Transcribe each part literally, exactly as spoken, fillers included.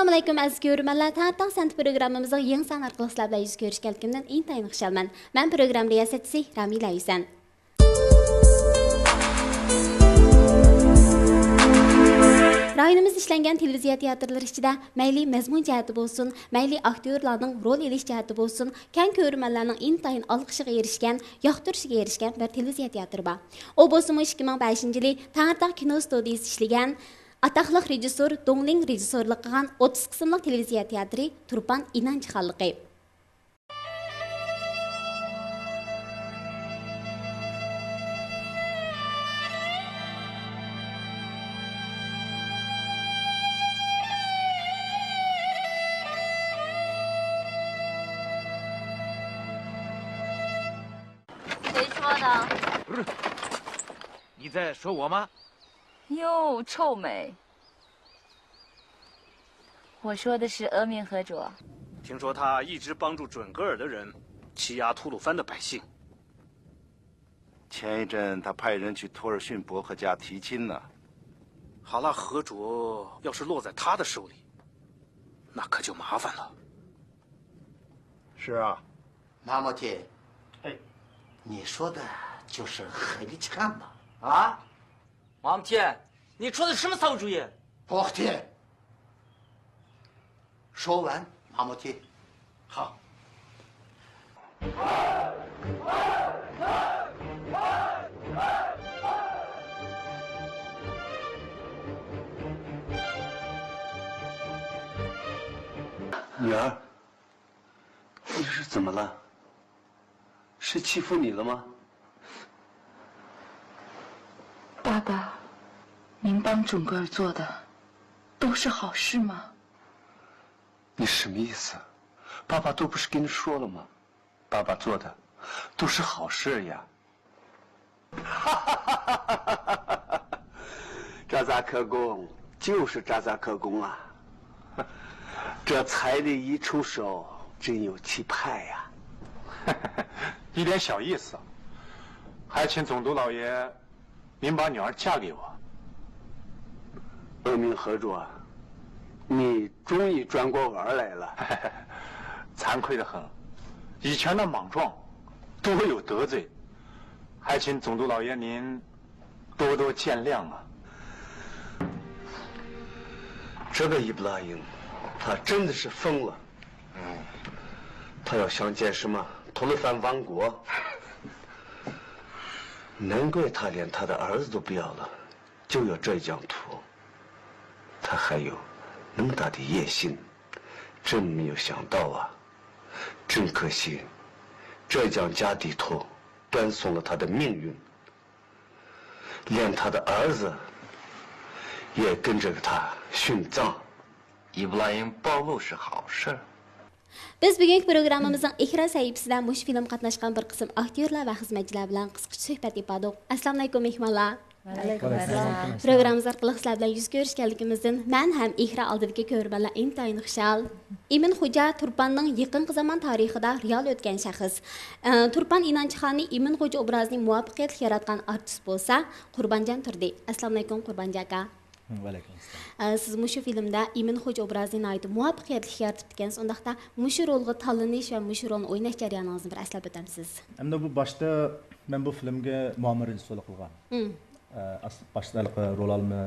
ئەسسالامۇئەلەيكۇم، ئەزىز كۆرۈرمەنلەر. تارىتاغ سەنئىتى پروگراممىمىزنىڭ يېڭى سان ئارقىلىق سىلەر بىلەن يۈز كۆرۈشكەنلىكىمدىن ئىنتايىن خۇشالمەن. مەن پروگرامما رىياسەتچىسى رامىلە ھۈسەن. رايونىمىزدا ئىشلەنگەن تېلېۋىزىيە تىياتىرلىرى ئىچىدە مەيلى مەزمۇن جەھەتتە بولسۇن، مەيلى ئاكتيورلارنىڭ رول ئېلىش جەھەتتە بولسۇن، كەڭ كۆرۈرمەنلەرنىڭ ئىنتايىن ئالقىشىغا ئېرىشكەن، ياقتۇرۇشىغا ئېرىشكەن بىر تېلېۋىزىيە تىياتىرى بار. ئۇ بولسىمۇ ئىككى مىڭ بەشىنچى يىلى تەڭرىتاغ كىنو ستۇدىيىسى ئىشلىگەن، ئاتاقلىق رېژىسسور دۇڭلىڭ رېژىسسورلۇق قىلغان ئوتتۇز قىسىملىق تېلېۋىزىيە تىياتىرى تۇرپان ئىنانچى خانلىقى. 谁说的？不是，你在说我吗？哟，臭美。我说的是阿明和卓。听说他一直帮助准格尔的人欺压吐鲁番的百姓。前一阵他派人去托尔逊伯克家提亲呢。哈拉和卓要是落在他的手里，那可就麻烦了。是啊，马莫提，哎，你说的就是黑里奇汉吧？啊？马莫提，你出的什么馊主意？不好听。说完，马莫提。好。女儿，你这是怎么了？ 是欺负你了吗？爸爸，您帮准格尔做的都是好事吗？你什么意思？爸爸都不是跟你说了吗？爸爸做的都是好事呀。扎扎克公就是扎扎克公啊。 这彩礼一出手，真有气派呀。一点小意思，还请总督老爷，您把女儿嫁给我。阿明和卓，你终于转过弯儿来了。惭愧得很，以前的莽撞都有得罪，还请总督老爷您多多见谅啊。这个伊布拉欣，他真的是疯了。嗯，他要想建什么吐鲁番王国？难怪他连他的儿子都不要了，就要这一疆土。他还有那么大的野心，真没有想到啊！真可惜，浙江家底头断送了他的命运。 连他的儿子也跟着他殉葬。伊布拉欣暴露是好事儿。 بىز بۈگۈنكى پروگراممىمىزنىڭ ئېكران سەھىپىسىدە مۇشۇ فىلىمغا قاتناشقان بىر قىسىم ئاكتيورلار ۋە خىزمەتچىلەر بىلەن قىسقىچە سۆھبەت ئېلىپ باردۇق. ئەسسالامۇئەلەيكۇم، مېھمانلار. ۋەئەلەيكۇم ئەسسالام. پروگراممىمىز ئارقىلىق سىلەر بىلەن يۈز كۆرۈشكەنلىكىمىزدىن مەن ھەم ئېكران ئالدىدىكى كۆرۈرمەنلەر ئىنتايىن خۇشال. ئىمىن خوجا تۇرپاننىڭ يېقىنقى زامان تارىخىدا رېئال ئۆتكەن شەخس. ئە، تۇرپان ئىنانچىخانى ئىمىن خوجا ئوبرازىنى مۇۋەپپەقىيەتلىك ياراتقان ئارتىس بولسا، قۇربانجان تۇردى. ئەسسالامۇئەلەيكۇم، قۇربانجان ئاكا. ۋەئەلەيكۇم ئەسسالام. ئە، سىز مۇشۇ فىلىمدا ئىمىن خوجا ئوبرازىنى ناھايىتى مۇۋەپپەقىيەتلىك يارىتىپتىكەنسىز. ئۇنداقتا مۇشۇ رولغا تاللىنىش ۋە مۇشۇ رولنى ئويناش جەريانىڭىزنى بىر ئەسلەپ ئۆتەمسىز؟ ئەمدى بۇ باشتا مەن بۇ فىلىمگە مۇئامىر رېژىسسورلۇق قىلغان. مم. ئە، ئەس-، باشتا ھېلىقى رول ئالما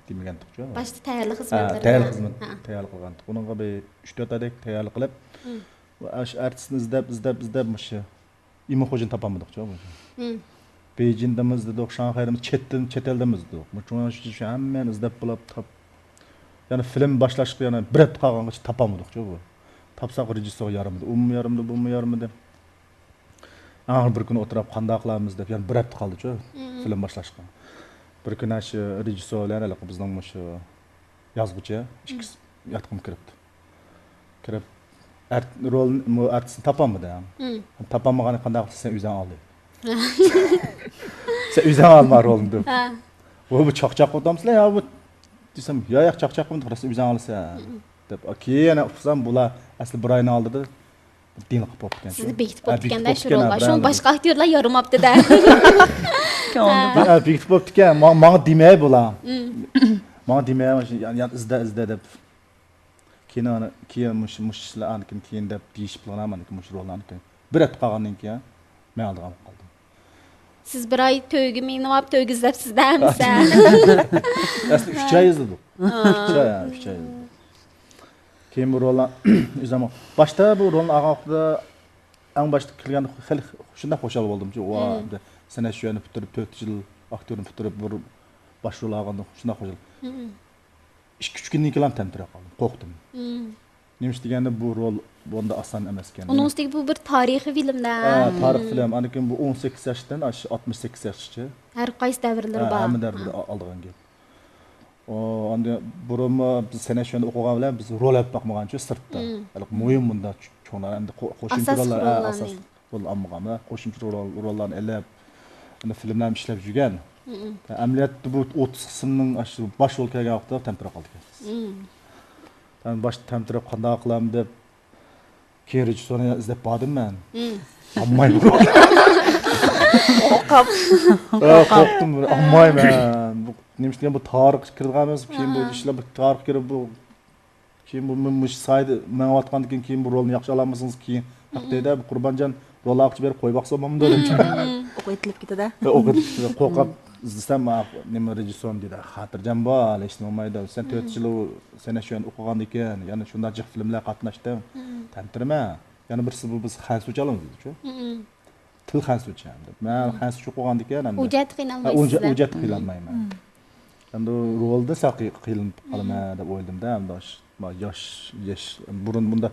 دېمىگەنتۇقچۇ؟ باشتا تەييارلىق ھە، خىزمەتلىرى تەييارلىق بىلەن. خىزمەت ھە. تەييارلىق قىلغانتۇق. ئۇنىڭغا بىر ئۈچ تۆت ئايدەك تەييارلىق قىلىپ، مم. ئاشۇ ئارتىسنى ئىزدەپ، ئىزدەپ، ئىزدەپ مۇشۇ ئىمىن خوجىنى تاپالمىدۇقچۇ. مم. بېيجىڭدىمۇ ئىزدىدۇق، شاڭخەيدىمۇ، چەتتىن، چەت ئەلدىمۇ ئىزدىدۇق. مۇشۇ ھەممىنى ئىزدەپ بولاپ تاپ-، يەنە فىلىم باشلاشقا يەنە بىر ھەپتە قالغانغىچە تاپالمىدۇقچۇ بۇ. تاپساق رېژىسسور يارىمىدى، ئۇمۇ يارىمىدى، بۇمۇ يارىمىدى. ئاخىرى بىر كۈنى ئولتۇرۇپ، قانداق قىلارمىز دەپ، يەنە بىر ھەپتە قالدىچۇ، مم. فىلىم باشلاشقا. بىر كۈنى شۇ رېژىسسور بىلەن ھېلىقى بىزنىڭ مۇشۇ يازغۇچى ئىككىسى ياتىقىمغا كىرىپتۇ. كىرىپ، ئەر-، رول، مۇ-، ئارتىسنى تاپالمىدى. مم. تاپالمىغاننى قانداق قىلىسەن، سەن ئۆزۈڭ ئال دېدى. سەن ئۆزۈڭ ئالما رولنى دەپ. ھە. ۋوي، بۇ چاقچاق قىلىۋاتامسىلەر يا بۇ دېسەم، يا، ياق، چاقچاق قىلمىدۇق، راست ئۆزۈڭ ئالىسەن مم. دەپ. كېيىن يەنە ئۇقسام، بۇلار ئەسلى بىر ئاينىڭ ئالدىدا دىڭلىق بوپتىكەن. سىزنى بېكىتىپ ھە، بوپتىكەن-دە بىكىتىپ شۇ بوپتىكەن، رولغا. ھە، شۇڭا بىر باشقا ئاكتيورلار يارىماپتۇ-دە. ھە، بېكىتىپ بوپتىكەن. ماڭا، ماڭا دېمەي بۇلار. مم. ماڭا دېمەي، يان، يان ئىزدە، ئىزدە دەپ. كېيىن ئانا، كېيىن مۇشۇ، مۇشۇ ئىشلار ئاندىن كېيىن دەپ دېيىشىپ، مانا كېيىن مۇشۇ رولنى ئاندىن كېيىن بىر ھەپتە قالغاندىن كېيىن مەن ئالىدىغان بولۇپ قالدىم. سىز بىر ئاي تۆگە مېڭىۋاپ تۆگە ئىزدەپسىز-دە ئەمىسە. ئەسلى ئۈچ ئاي ئىزدىدۇق. ئۈچ ئاي، ھە، ئۈچ ئاي ئىزدىدۇق. كېيىن بۇ رولنى ئۆزۈم باشتا بۇ رولنى ئالغان ۋاقتىدا، ئەڭ باشتا كىرگەندە خېلى شۇنداق خۇشال بولدۇمچۇ. ۋا، سەنئەت شۇيەنى پۈتتۈرۈپ، تۆت يىل ئاكتيورنى پۈتتۈرۈپ، بىر باش رول ئالغاندا شۇنداق خۇشال. ئىككى، ئۈچ كۈندىن كېيىن تەمتىرەپ قالدىم، قورقتۇم. نېمىش دېگەندە بۇ رول بۇنداق ئاسان ئەمەسكەن. ئۇنىڭ ئۈستىگە بۇ بىر تارىخىي فىلىم-دە. ھە، تارىخ فىلىم. ئاندىن كېيىن بۇ ئون سەككىز ياشتىن ئاشۇ ئاتمىش سەككىز ياشقىچە. ھەر قايسى دەۋرلىرى بار. ھەممە دەۋرلىرى ئالىدىغان گەپ. ئاندىن بۇرۇنمۇ بىز سەنئەت شۇيەندە ئوقۇغان بىلەن بىز رول ئېلىپ باقمىغانچۇ سىرتتا. ھېلىقى مۇھىم بۇنداق چوڭلار، ئەمدى قوشۇمچە روللار، ئاساسلىق روللارنى. رول ئالمىغان، قوشۇمچە رول، روللارنى ئېلىپ، ئەمدى فىلىملەرنى ئىشلەپ يۈرگەن. ئەمەلىيەتتە بۇ ئوتتۇز قىسىمنىڭ ئاشۇ باش رول كەلگەن ۋاقتىدا تەمتىرەپ قالدىكەن. مەن باشتا تەمتىرەپ قانداق قىلام دەپ، كېيىن رېژىسسورنى ئىزدەپ باردىم مەن. ئالمايمەن. قورقۇپ. قورقتۇم، ئالمايمەن. بۇ نېمە ئىش دېگەن، بۇ تارىخقا كىرىدىغان ئەمەس. كېيىن بۇ ئىشلار بۇ تارىخقا كىرىپ، بۇ كېيىن بۇ مۇ-، مۇشۇ سايدا مەڭىۋاتقاندىن كېيىن، كېيىن بۇ رولنى ياخشى ئالالمىسىڭىز، كېيىن ھەق دەيدۇ، بۇ قۇربانجان رول ئاقچى بېرىپ قويۇپ باقسا بولمامدۇ دەپ. ئوق ئېتىلىپ كېتىدۇ. ئوق ئېتىلىپ كېتىدۇ. قورقۇپ ئىزدىسەم، نېمە، رېژىسسورنى دېدى، خاتىرجەم بول، ھېچنېمە بولمايدۇ. سەن تۆت يىل سەنئەت شۇيەندە ئوقۇغاندىكىن، يەنە شۇنداق جىق فىلىملەرگە قاتناشتىڭ. تەمتىرىمە. يەنە بىرسى بۇ، بىز خەنزۇچە ئالىمىز دېدىچۇ. تىل خەنزۇچە ئەمدى. مەن خەنزۇچە ئوقۇغاندىكىن ئەمدى. ئۇ جەھەتتە قىينالمايسىز. ئۇ جەھەتتە قىينالمايمەن. ئەمدى رولدا سەل قىي-، قىينىلىپ قالىمەن دەپ ئويلىدىم-دە، ئەمدى ياش، ياش، بۇرۇن بۇنداق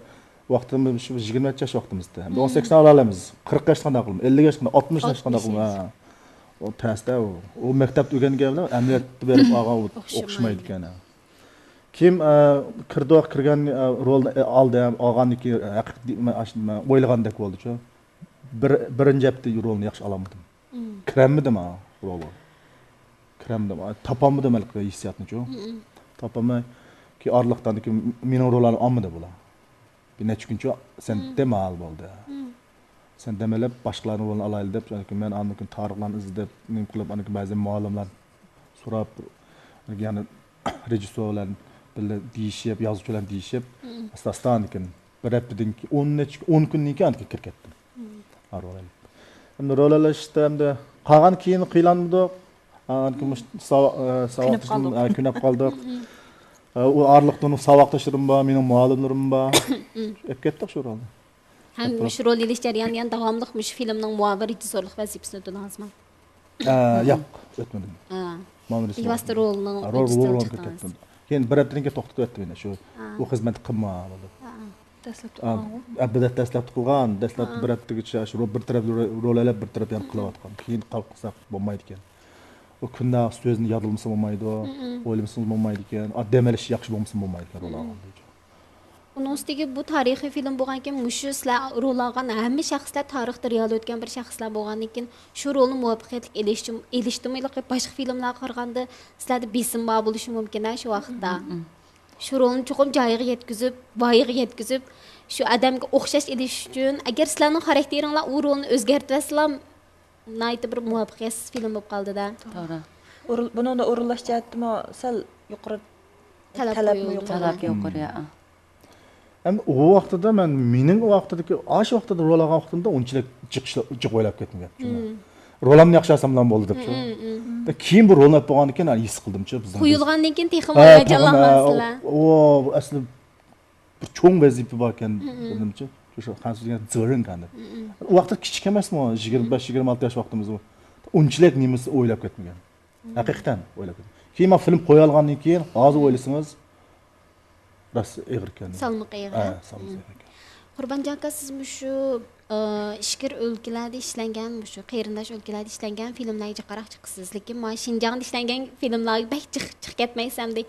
ۋاقتىمىز شۇ يىگىرمە نەچچە ياش ۋاقتىمىزدا. ئەمدى ئون سەككىزنى ئالالايمىز. قىرىق ياشقا قانداق قىلىمىز؟ ئەللىك ياشقا قانداق، ئاتمىش ياشقا قانداق قىلىمىز؟ ھە. ئۇ تەستە ئۇ. ئۇ مەكتەپتە ئۆگەنگەن بىلەن ئەمەلىيەتتە بېرىپ ئالغان ئوخشىمايدىكەن. كېيىن، ئە، كىردۇق، كىرگەن، ئە، رولنى، ئە، ئالدىم، ئالغاندىن كېيىن، ھەقىقىي، مەن ئاشۇ، مەن ئويلىغاندەك بولدىچۇ. بىر، بىرىنچى ھەپتە رولنى ياخشى ئالالمىدىم. كىرەلمىدىم ھا رولغا. كىرەلمىدىم. تاپالمىدىم ھېلىقى ھېسسىياتنىچۇ. تاپالماي، كېيىن ئارىلىقتا كېيىن مېنىڭ روللارنى ئالمىدى بۇلار. بىر نەچچە كۈنچۇ سەن دەم ئال بولدى. سەن دەم ئېلىپ، باشقىلارنىڭ رولىنى ئالايلى دەپ، مەن ئاندىن كېيىن تارىخلارنى ئىزدەپ، نېمە قىلىپ، ئاندىن كېيىن بەزى مۇئەللىملەرنى سوراپ، يەنە رېژىسسور بىلەن بىللە دېيىشىپ، يازغۇچى بىلەن دېيىشىپ، ئاستا-ئاستا ئاندىن كېيىن بىر ھەپتىدىن كېيىن، ئون نەچچە، ئون كۈندىن كېيىن ئاندىن كېيىن كىرىپ كەتتىم. ھا، رول ئېلىپ. ئەمدى رول ئېلىشتا ئەمدى قالغان كېيىن قىينالمىدۇق. ئاندىن كېيىن مۇشۇ ساۋا-، ئە، كۆنۈپ ساۋاقدىشىم، قالدۇق. ئە، كۆنۈپ قالدۇق. ئە، ئۇ ئارىلىقتا ئۇنىڭ ساۋاقداشلىرىم بار، مېنىڭ مۇئەللىملىرىم بار. ئېلىپ كەتتۇق شۇ رولنى. ھەم مۇشۇ رول ئېلىش جەريانىدا يەنە داۋاملىق مۇشۇ فىلىمنىڭ مۇئاۋىن رېژىسسورلۇق ۋەزىپىسىنى ئۆتىدىڭىزمۇ؟ ئە، ياق، ئۆتمىدىم. ھە. مۇئاۋىن رېژىسسور. بىۋاسىتە رولنىڭ ھە، رول، رول، رول كەتتىم. كېيىن بىر ھەپتىدىن كېيىن توختىتىپ ئۆتتۈم يەنە شۇ. ھە. ئۇ خىزمەتنى قىلما بولدى. ھە. دەسلەپتە ھە، قىلغانغۇ؟ ئە، بىر دەسلەپتە قىلغان، دەسلەپتە ھە. بىر ھەپتىگىچە شۇ بىر تەرەپ رول، رول ئېلىپ، بىر تەرەپ يەنە قىلىۋاتقان. كېيىن قالىپ قالساق بولمايدىكەن. ئۇ كۈندە سۆزنى يادلىمىسا بولمايدۇ، ئويلىمىسىڭىز بولمايدىكەن. ئا، دەم ئېلىش ياخشى بولمىسا بولمايدىكەن رول ئالغاندا. ئۇنىڭ ئۈستىگە بۇ تارىخىي فىلىم بولغانكەن، مۇشۇ سىلەر رول ئالغان ھەممە شەخسلەر تارىختا رېئال ئۆتكەن بىر شەخسلەر بولغاندىن كېيىن، شۇ رولنى مۇۋەپپەقىيەتلىك ئېلىشتىمۇ، ئېلىشتىمۇ ھېلىقى باشقا فىلىملارغا قارىغاندا سىلەردە بېسىم بار بولۇشى مۇمكىن ھە شۇ ۋاقىتتا. شۇ رولنى چوقۇم جايىغا يەتكۈزۈپ، ۋايىغا يەتكۈزۈپ، شۇ ئادەمگە ئوخشاش ئېلىش ئۈچۈن، ئەگەر سىلەرنىڭ خاراكتېرىڭلار ئۇ رولنى ئۆزگەرتىۋەتسىلا، ناھايىتى بىر مۇۋەپپەقىيەتسىز فىلىم بولۇپ قالدى-دە. توغرا. ئورۇن-، بۇنىڭدا ئورۇنلاش جەھەتتىمۇ سەل يۇقىرى تەلەپ تەلەپمۇ قويۇلىدۇ. يۇقىرى. تەلەپ يۇقىرى، ھە. ئەمدى ئۇ ۋاقتىدا مەن، مېنىڭ ئۇ ۋاقتىدىكى، ئاشۇ ۋاقتىدا رول ئالغان ۋاقتىمدا ئۇنچىلىك جىق ئىشلار، جىق ئويلاپ كەتمىگەن. رولۇمنى ياخشى ئالساملا بولدى دەپ. كېيىن بۇ رولنى ئېلىپ بولغاندىن كېيىن ھېس قىلدىمچۇ، بىزنىڭ قويۇلغاندىن كېيىن تېخىمۇ ھاياجانلانغانسىلەر. ئۇ، ئۇ ئەسلى بىر چوڭ ۋەزىپە باركەن، بىلدىمچۇ. شۇ، شۇ خەنزۇ دېگەن زېرىڭ كەندى. ئۇ ۋاقىتتا كىچىك ئەمەسمۇ، يىگىرمە بەش، يىگىرمە ئالتە ياش ۋاقتىمىز. ئۇنچىلىك نېمىسى ئويلاپ كەتمىگەن. ھەقىقەتەن ئويلاپ كەتمىگەن. كېيىن مەن فىلىم قويالىغاندىن كېيىن، ھازىر ئويلىسىڭىز، راست ئېغىر ئىكەن. سالمىقى ئېغىر. ھە، سالمىقى ئېغىر ئىكەن. قۇربانجان ئاكا، سىز مۇشۇ، ئى، ئىچكىرى ئۆلكىلەردە ئىشلەنگەن، مۇشۇ قېرىنداش ئۆلكىلەردە ئىشلەنگەن فىلىملەرگە جىقراق چىقىسىز. لېكىن مانا شىنجاڭدا ئىشلەنگەن فىلىملارغا بەك جىق چىقىپ كەتمەيسىز ئەمدى.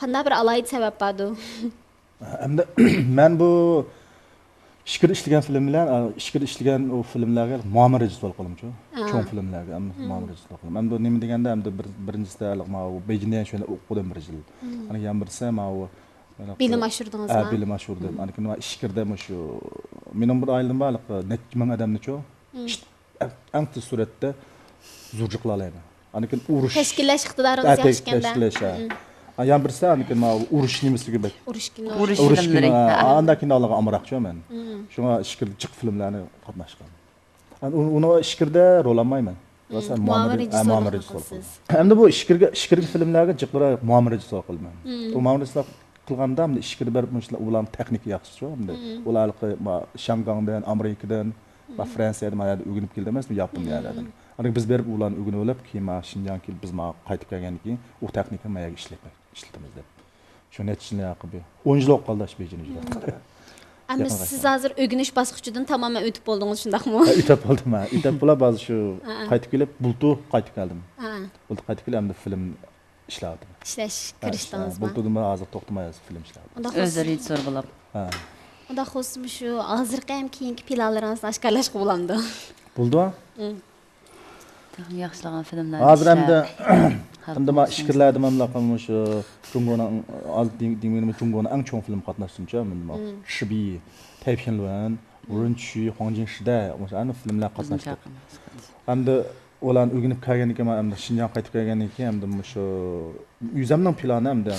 قانداق بىر ئالاھىدە سەۋەب باردۇ؟ ئەمدى مەن بۇ ئىچكىرى ئىشلىگەن فىلىم بىلەن، ئا، ئىچكىرى ئىشلىگەن ئۇ فىلىملەرگە ماما رېژىسسور قىلىمچۇ. چوڭ فىلىملەرگە ئەمدى ماما رېژىسسور قىلىم. ئەمدى نېمە دېگەندە، ئەمدى بىر، بىرىنچىسىدە ماۋۇ بېيجىڭدە شۇنى ئوقۇدۇم بىر يىل. ئاندىن كېيىن بىرسى ماۋۇ بىلىم ئاشۇردىڭىزمۇ؟ ھە، بىلىم ئاشۇردۇم. ئاندىن كېيىن ئىچكىرىدە مۇشۇ مېنىڭ بىر ئائىلەم بار، نەچچە مىڭ ئادەمنىچۇ. ئەڭ تېز سۈرئەتتە زوجۇقلالايمەن. ئاندىن كېيىن ئۇرۇش. تەشكىللەش ئىقتىدارىڭىز ھە، ياخشىكەن-دە. تەشكىللەش، ھە. يەنە بىرسى ئاندىن كېيىن ماۋۇ ئۇرۇش نېمىسىگە بەك. ئۇرۇش كىنو. ئۇرۇش ئۇرۇش كىنو، فىلىملىرى. ھە، ھە. ئانداق كىنولارغا ئامراقچۇ مەن. مم. شۇڭا ئىچكىرىدە جىق فىلىملەرنى قاتناشقان. ئۇ-، ئۇنىڭ ئىچكىرىدە رول ئالمايمەن. مم. مۇئاۋىن رېژىسسورلۇقنى قىلىسىز. ھەمدە بۇ ئىچكىرىگە، ئىچكىرىكى فىلىملەرگە جىقراق مۇئاۋىن رېژىسسور قىلىمەن. مم. ئۇ مۇئاۋىن رېژىسسور قىلغاندا ئىچكىرىدە بىر مۇشۇلار ئۇلارنىڭ تېخنىكا ياخشىچۇ. مم. ئۇلار ھېلىقى شياڭگاڭدىن، ئامېرىكىدىن، مم. فرانسىيەدىن، ما يەردە ئۆگىنىپ كېلىدۇ ئەمەسمۇ، ياپونىيەدىن. مم. ئاندىن بىز بېرىپ ئۇلارنى ئۆگىنىۋېلىپ، كېيىن ما شىنجاڭغا كېلىپ، بىز ما قايتىپ كەلگەندىن كېيىن ئۇ تېخنىكىنى ما يەرگە ئىشلەتمەك. ئىشلىتىمىز دەپ. شۇ نەتىجىنى ياقى بىر ئون يىل بولۇپ قالدى شۇ بېيجىڭدە يۈرگەن. ئەمدى يېقىنغا سىز كەلدى. ھازىر ئۆگىنىش باسقۇچىدىن تامامەن ئۆتۈپ بولدىڭىز، شۇنداقمۇ؟ ھە، ئۆتۈپ بولدۇم، ھە. ئۆتۈپ بولا، ھازىر شۇ ھە، ھە. قايتىپ كېلىپ، بۇلتۇر قايتىپ كەلدىم. ھە. بۇلتۇر قايتىپ كېلىپ، ئەمدى فىلىم ئىشلەۋاتىمەن. ئىشلەش، ھە، كىرىشتىڭىزمۇ؟ بۇلتۇردىن بۇيان ھازىر توختىماي ھازىر فىلىم ئىشلەۋاتىمەن. ئۇنداق ئۆزى بولسا، رېژىسسور بولۇپ. ھە. ئۇنداق بولسا، مۇشۇ ھازىرقى ھەم كېيىنكى پىلانلىرىڭىزنى ئاشكارىلاشقا بولامدۇ؟ بولىدۇ. مم. تېخىمۇ ياخشىلىغان فىلىملەرنى ھازىر ئەمدى ئىشلەپ، خەلق ئەمدى ما ئوڭشىسۇن. ئىچكىرىلەردە مەملەت مۇشۇ جۇڭگونىڭ، ھازىر دېڭ-، دېڭىمىز جۇڭگونىڭ ئەڭ چوڭ فىلىم قاتناشچىسىچۇ، مەن دېمە، مم. شىبى، تەيپىنلۈەن، مم. رۇنچۈ، خۇاڭجىن شىدە، مۇشۇ ئەنە فىلىملەر قاتناشتۇق. ئەمدى ئۇلارنى ئۆگىنىپ كەلگەندىن كېيىن، مەن ئەمدى شىنجاڭغا قايتىپ كەلگەندىن كېيىن، ئەمدى مۇشۇ ئۆزۈمنىڭ پىلانى ئەمدى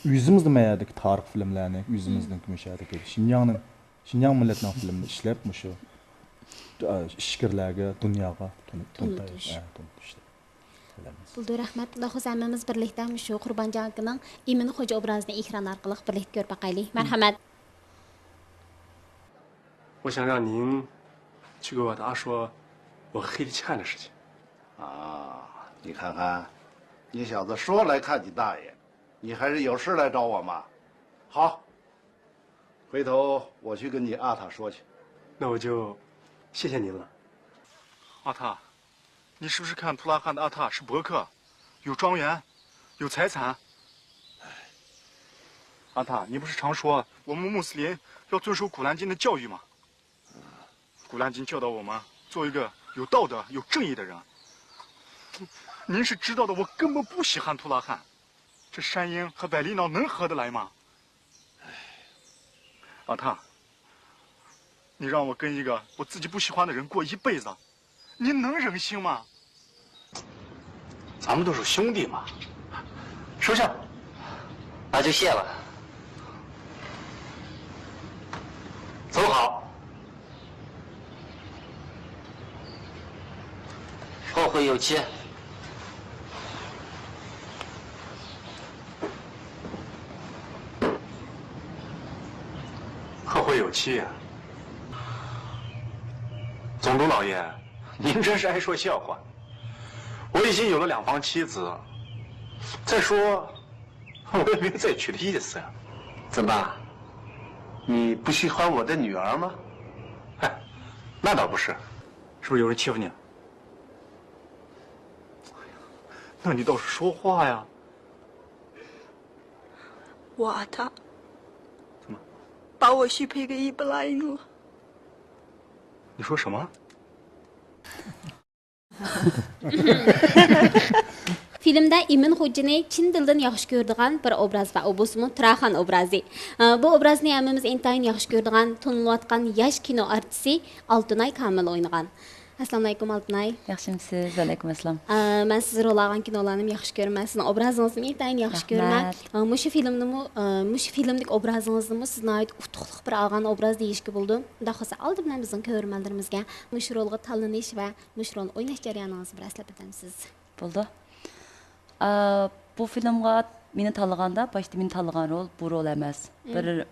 ئۆزىمىزنىڭ ما يەردىكى تارىخ فىلىملەرنى، ئۆزىمىزنىڭ مم. مۇشۇ يەردىكى شىنجاڭنىڭ شىنجاڭ مىللىتىنىڭ فىلىمىنى ئىشلەپ، مۇشۇ، ئە، ئىچكىرىلەرگە، دۇنياغا تونۇ-، تونۇتاي-، تونۇتۇش. ئە، تونۇتۇش. بولدى، رەھمەت. ئۇنداق بولسا ھەممىمىز بىرلىكتە مۇشۇ قۇربانجان ئاكىنىڭ ئىمىن خوجا ئوبرازىنى ئېكران ئارقىلىق بىرلىكتە كۆرۈپ باقايلى. مەرھەمەت. 我想让您去给我大说我和黑的欠的事情。啊，你看看，你小子说来看你大爷，你还是有事来找我吗？好，回头我去跟你阿塔说去。那我就谢谢您了。阿塔，你是不是看图拉汗的阿塔是伯克，有庄园，有财产？阿塔，你不是常说我们穆斯林要遵守古兰经的教育吗？古兰经教导我们做一个有道德、有正义的人。您是知道的，我根本不稀罕图拉汗。这山鹰和百利脑能合得来吗？阿塔，你让我跟一个我自己不喜欢的人过一辈子，您能忍心吗？咱们都是兄弟嘛，收下。那就谢了。走好。后会有期。后会有期啊？总督老爷，您这是爱说笑话。我已经有了两房妻子，再说，我也没有再娶的意思啊。怎么，你不喜欢我的女儿吗？哎，那倒不是。是不是有人欺负你了？那你倒是说话呀！我阿塔，怎么？把我许配给伊布拉因了。你说什么？ فىلىمدە ئىمىن خوجىنى چىن دىلدىن ياخشى كۆرىدىغان بىر ئوبراز بار، ئۇ بولسىمۇ تۇراخان ئوبرازى. ئە، بۇ ئوبرازنى ھەممىمىز ئىنتايىن ياخشى كۆرىدىغان، تونۇلۇۋاتقان ياش كىنو ئارتىسى ئالتۇنئاي كامىل ئوينىغان. ئەسسالامۇئەلەيكۇم، ئالتۇنئاي. ياخشىمۇسىز؟ ۋەئەلەيكۇم ئەسسالام. ئە، مەن سىز رول ئالغان كىنولارنىمۇ ياخشى كۆرىمەن، سىزنىڭ ئوبرازىڭىزنىمۇ ئىنتايىن ياخشى كۆرىمەن. رەھمەت. ئە، مۇشۇ فىلىمنىمۇ، ئە، مۇشۇ فىلىمدىكى ئوبرازىڭىزنىمۇ سىز ناھايىتى ئۇتۇقلۇق بىر ئالغان ئوبراز دېيىشكە بولىدۇ. ئۇنداق بولسا، ئالدى بىلەن بىزنىڭ كۆرۈرمەنلىرىمىزگە مۇشۇ رولغا تاللىنىش ۋە مۇشۇ رولنى ئويناش جەريانىڭىزنى بىر ئەسلەپ ئۆتەمسىز؟ بولىدۇ. ئا، بۇ فىلىمغا مېنى تاللىغاندا، باشتا مېنى تاللىغان رول بۇ رول ئەمەس. مم. بىر،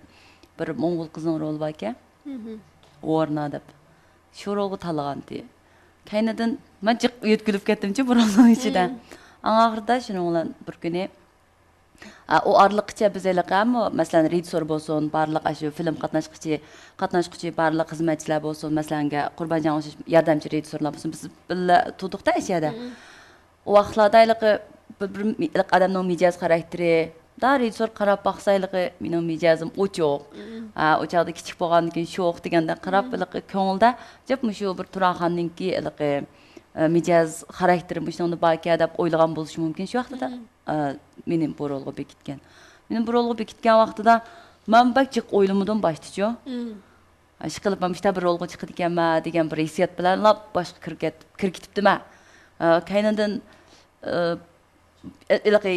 بىر موڭغۇل قىزنىڭ رولى باركەن. مم. ۋورنا دەپ. شۇ رولغا تاللىغانتى. كەينىدىن مەن جىق يۆتكىلىپ كەتتىمچۇ بۇ رولنىڭ ئىچىدە. مم. ئاڭ ئاخىرىدا شۇنىڭ بىلەن بىر كۈنى، ئا، ئۇ ئارىلىققىچە بىز ھېلىقى ھەممە، مەسىلەن، رېژىسسور بولسۇن، بارلىق ئاشۇ فىلىم قاتناشقۇچى، قاتناشقۇچى بارلىق خىزمەتچىلەر بولسۇن، مەسىلەنگە قۇربانجانغا ئوخشاش ياردەمچى رېژىسسورلار بولسۇن، بىز بىللە تۇردۇق-دە ئىچەردە. مم. ئۇ ۋاقىتلاردا ھېلىقى بىر، بىر ھېلىقى ئادەمنىڭ مىجەز خاراكتېرى، دا رېژىسسور قاراپ باقسا، ھېلىقى مېنىڭ مىجەزىم ئوچۇق. مم. ھە، ئۇ چاغدا كىچىك بولغاندىن كېيىن شوخ دېگەندەك قاراپ، مم. ھېلىقى كۆڭۈلدە جىق مۇشۇ بىر تۇراخاننىڭكى ھېلىقى، ئە، مىجەز خاراكتېرى مۇشۇنىڭدا باركەن دەپ ئويلىغان بولۇشى مۇمكىن شۇ ۋاقتىدا. مم. ئە، مېنى بۇ رولغا بېكىتكەن. مېنى بۇ رولغا بېكىتكەن ۋاقتىدا مەن بەك جىق ئويلىمىدىم باشتىچۇ. مم. ئىشقىلىپ، مەن مۇشۇنداق بىر رولغا چىقىدىكەنمەن دېگەن بىر ھېسسىيات بىلەن لاپ باشقا كىرىپ كەت-، كىرىپ كېتىپتىمەن. ئە، كەينىدىن، ئە، ئە، ھېلىقى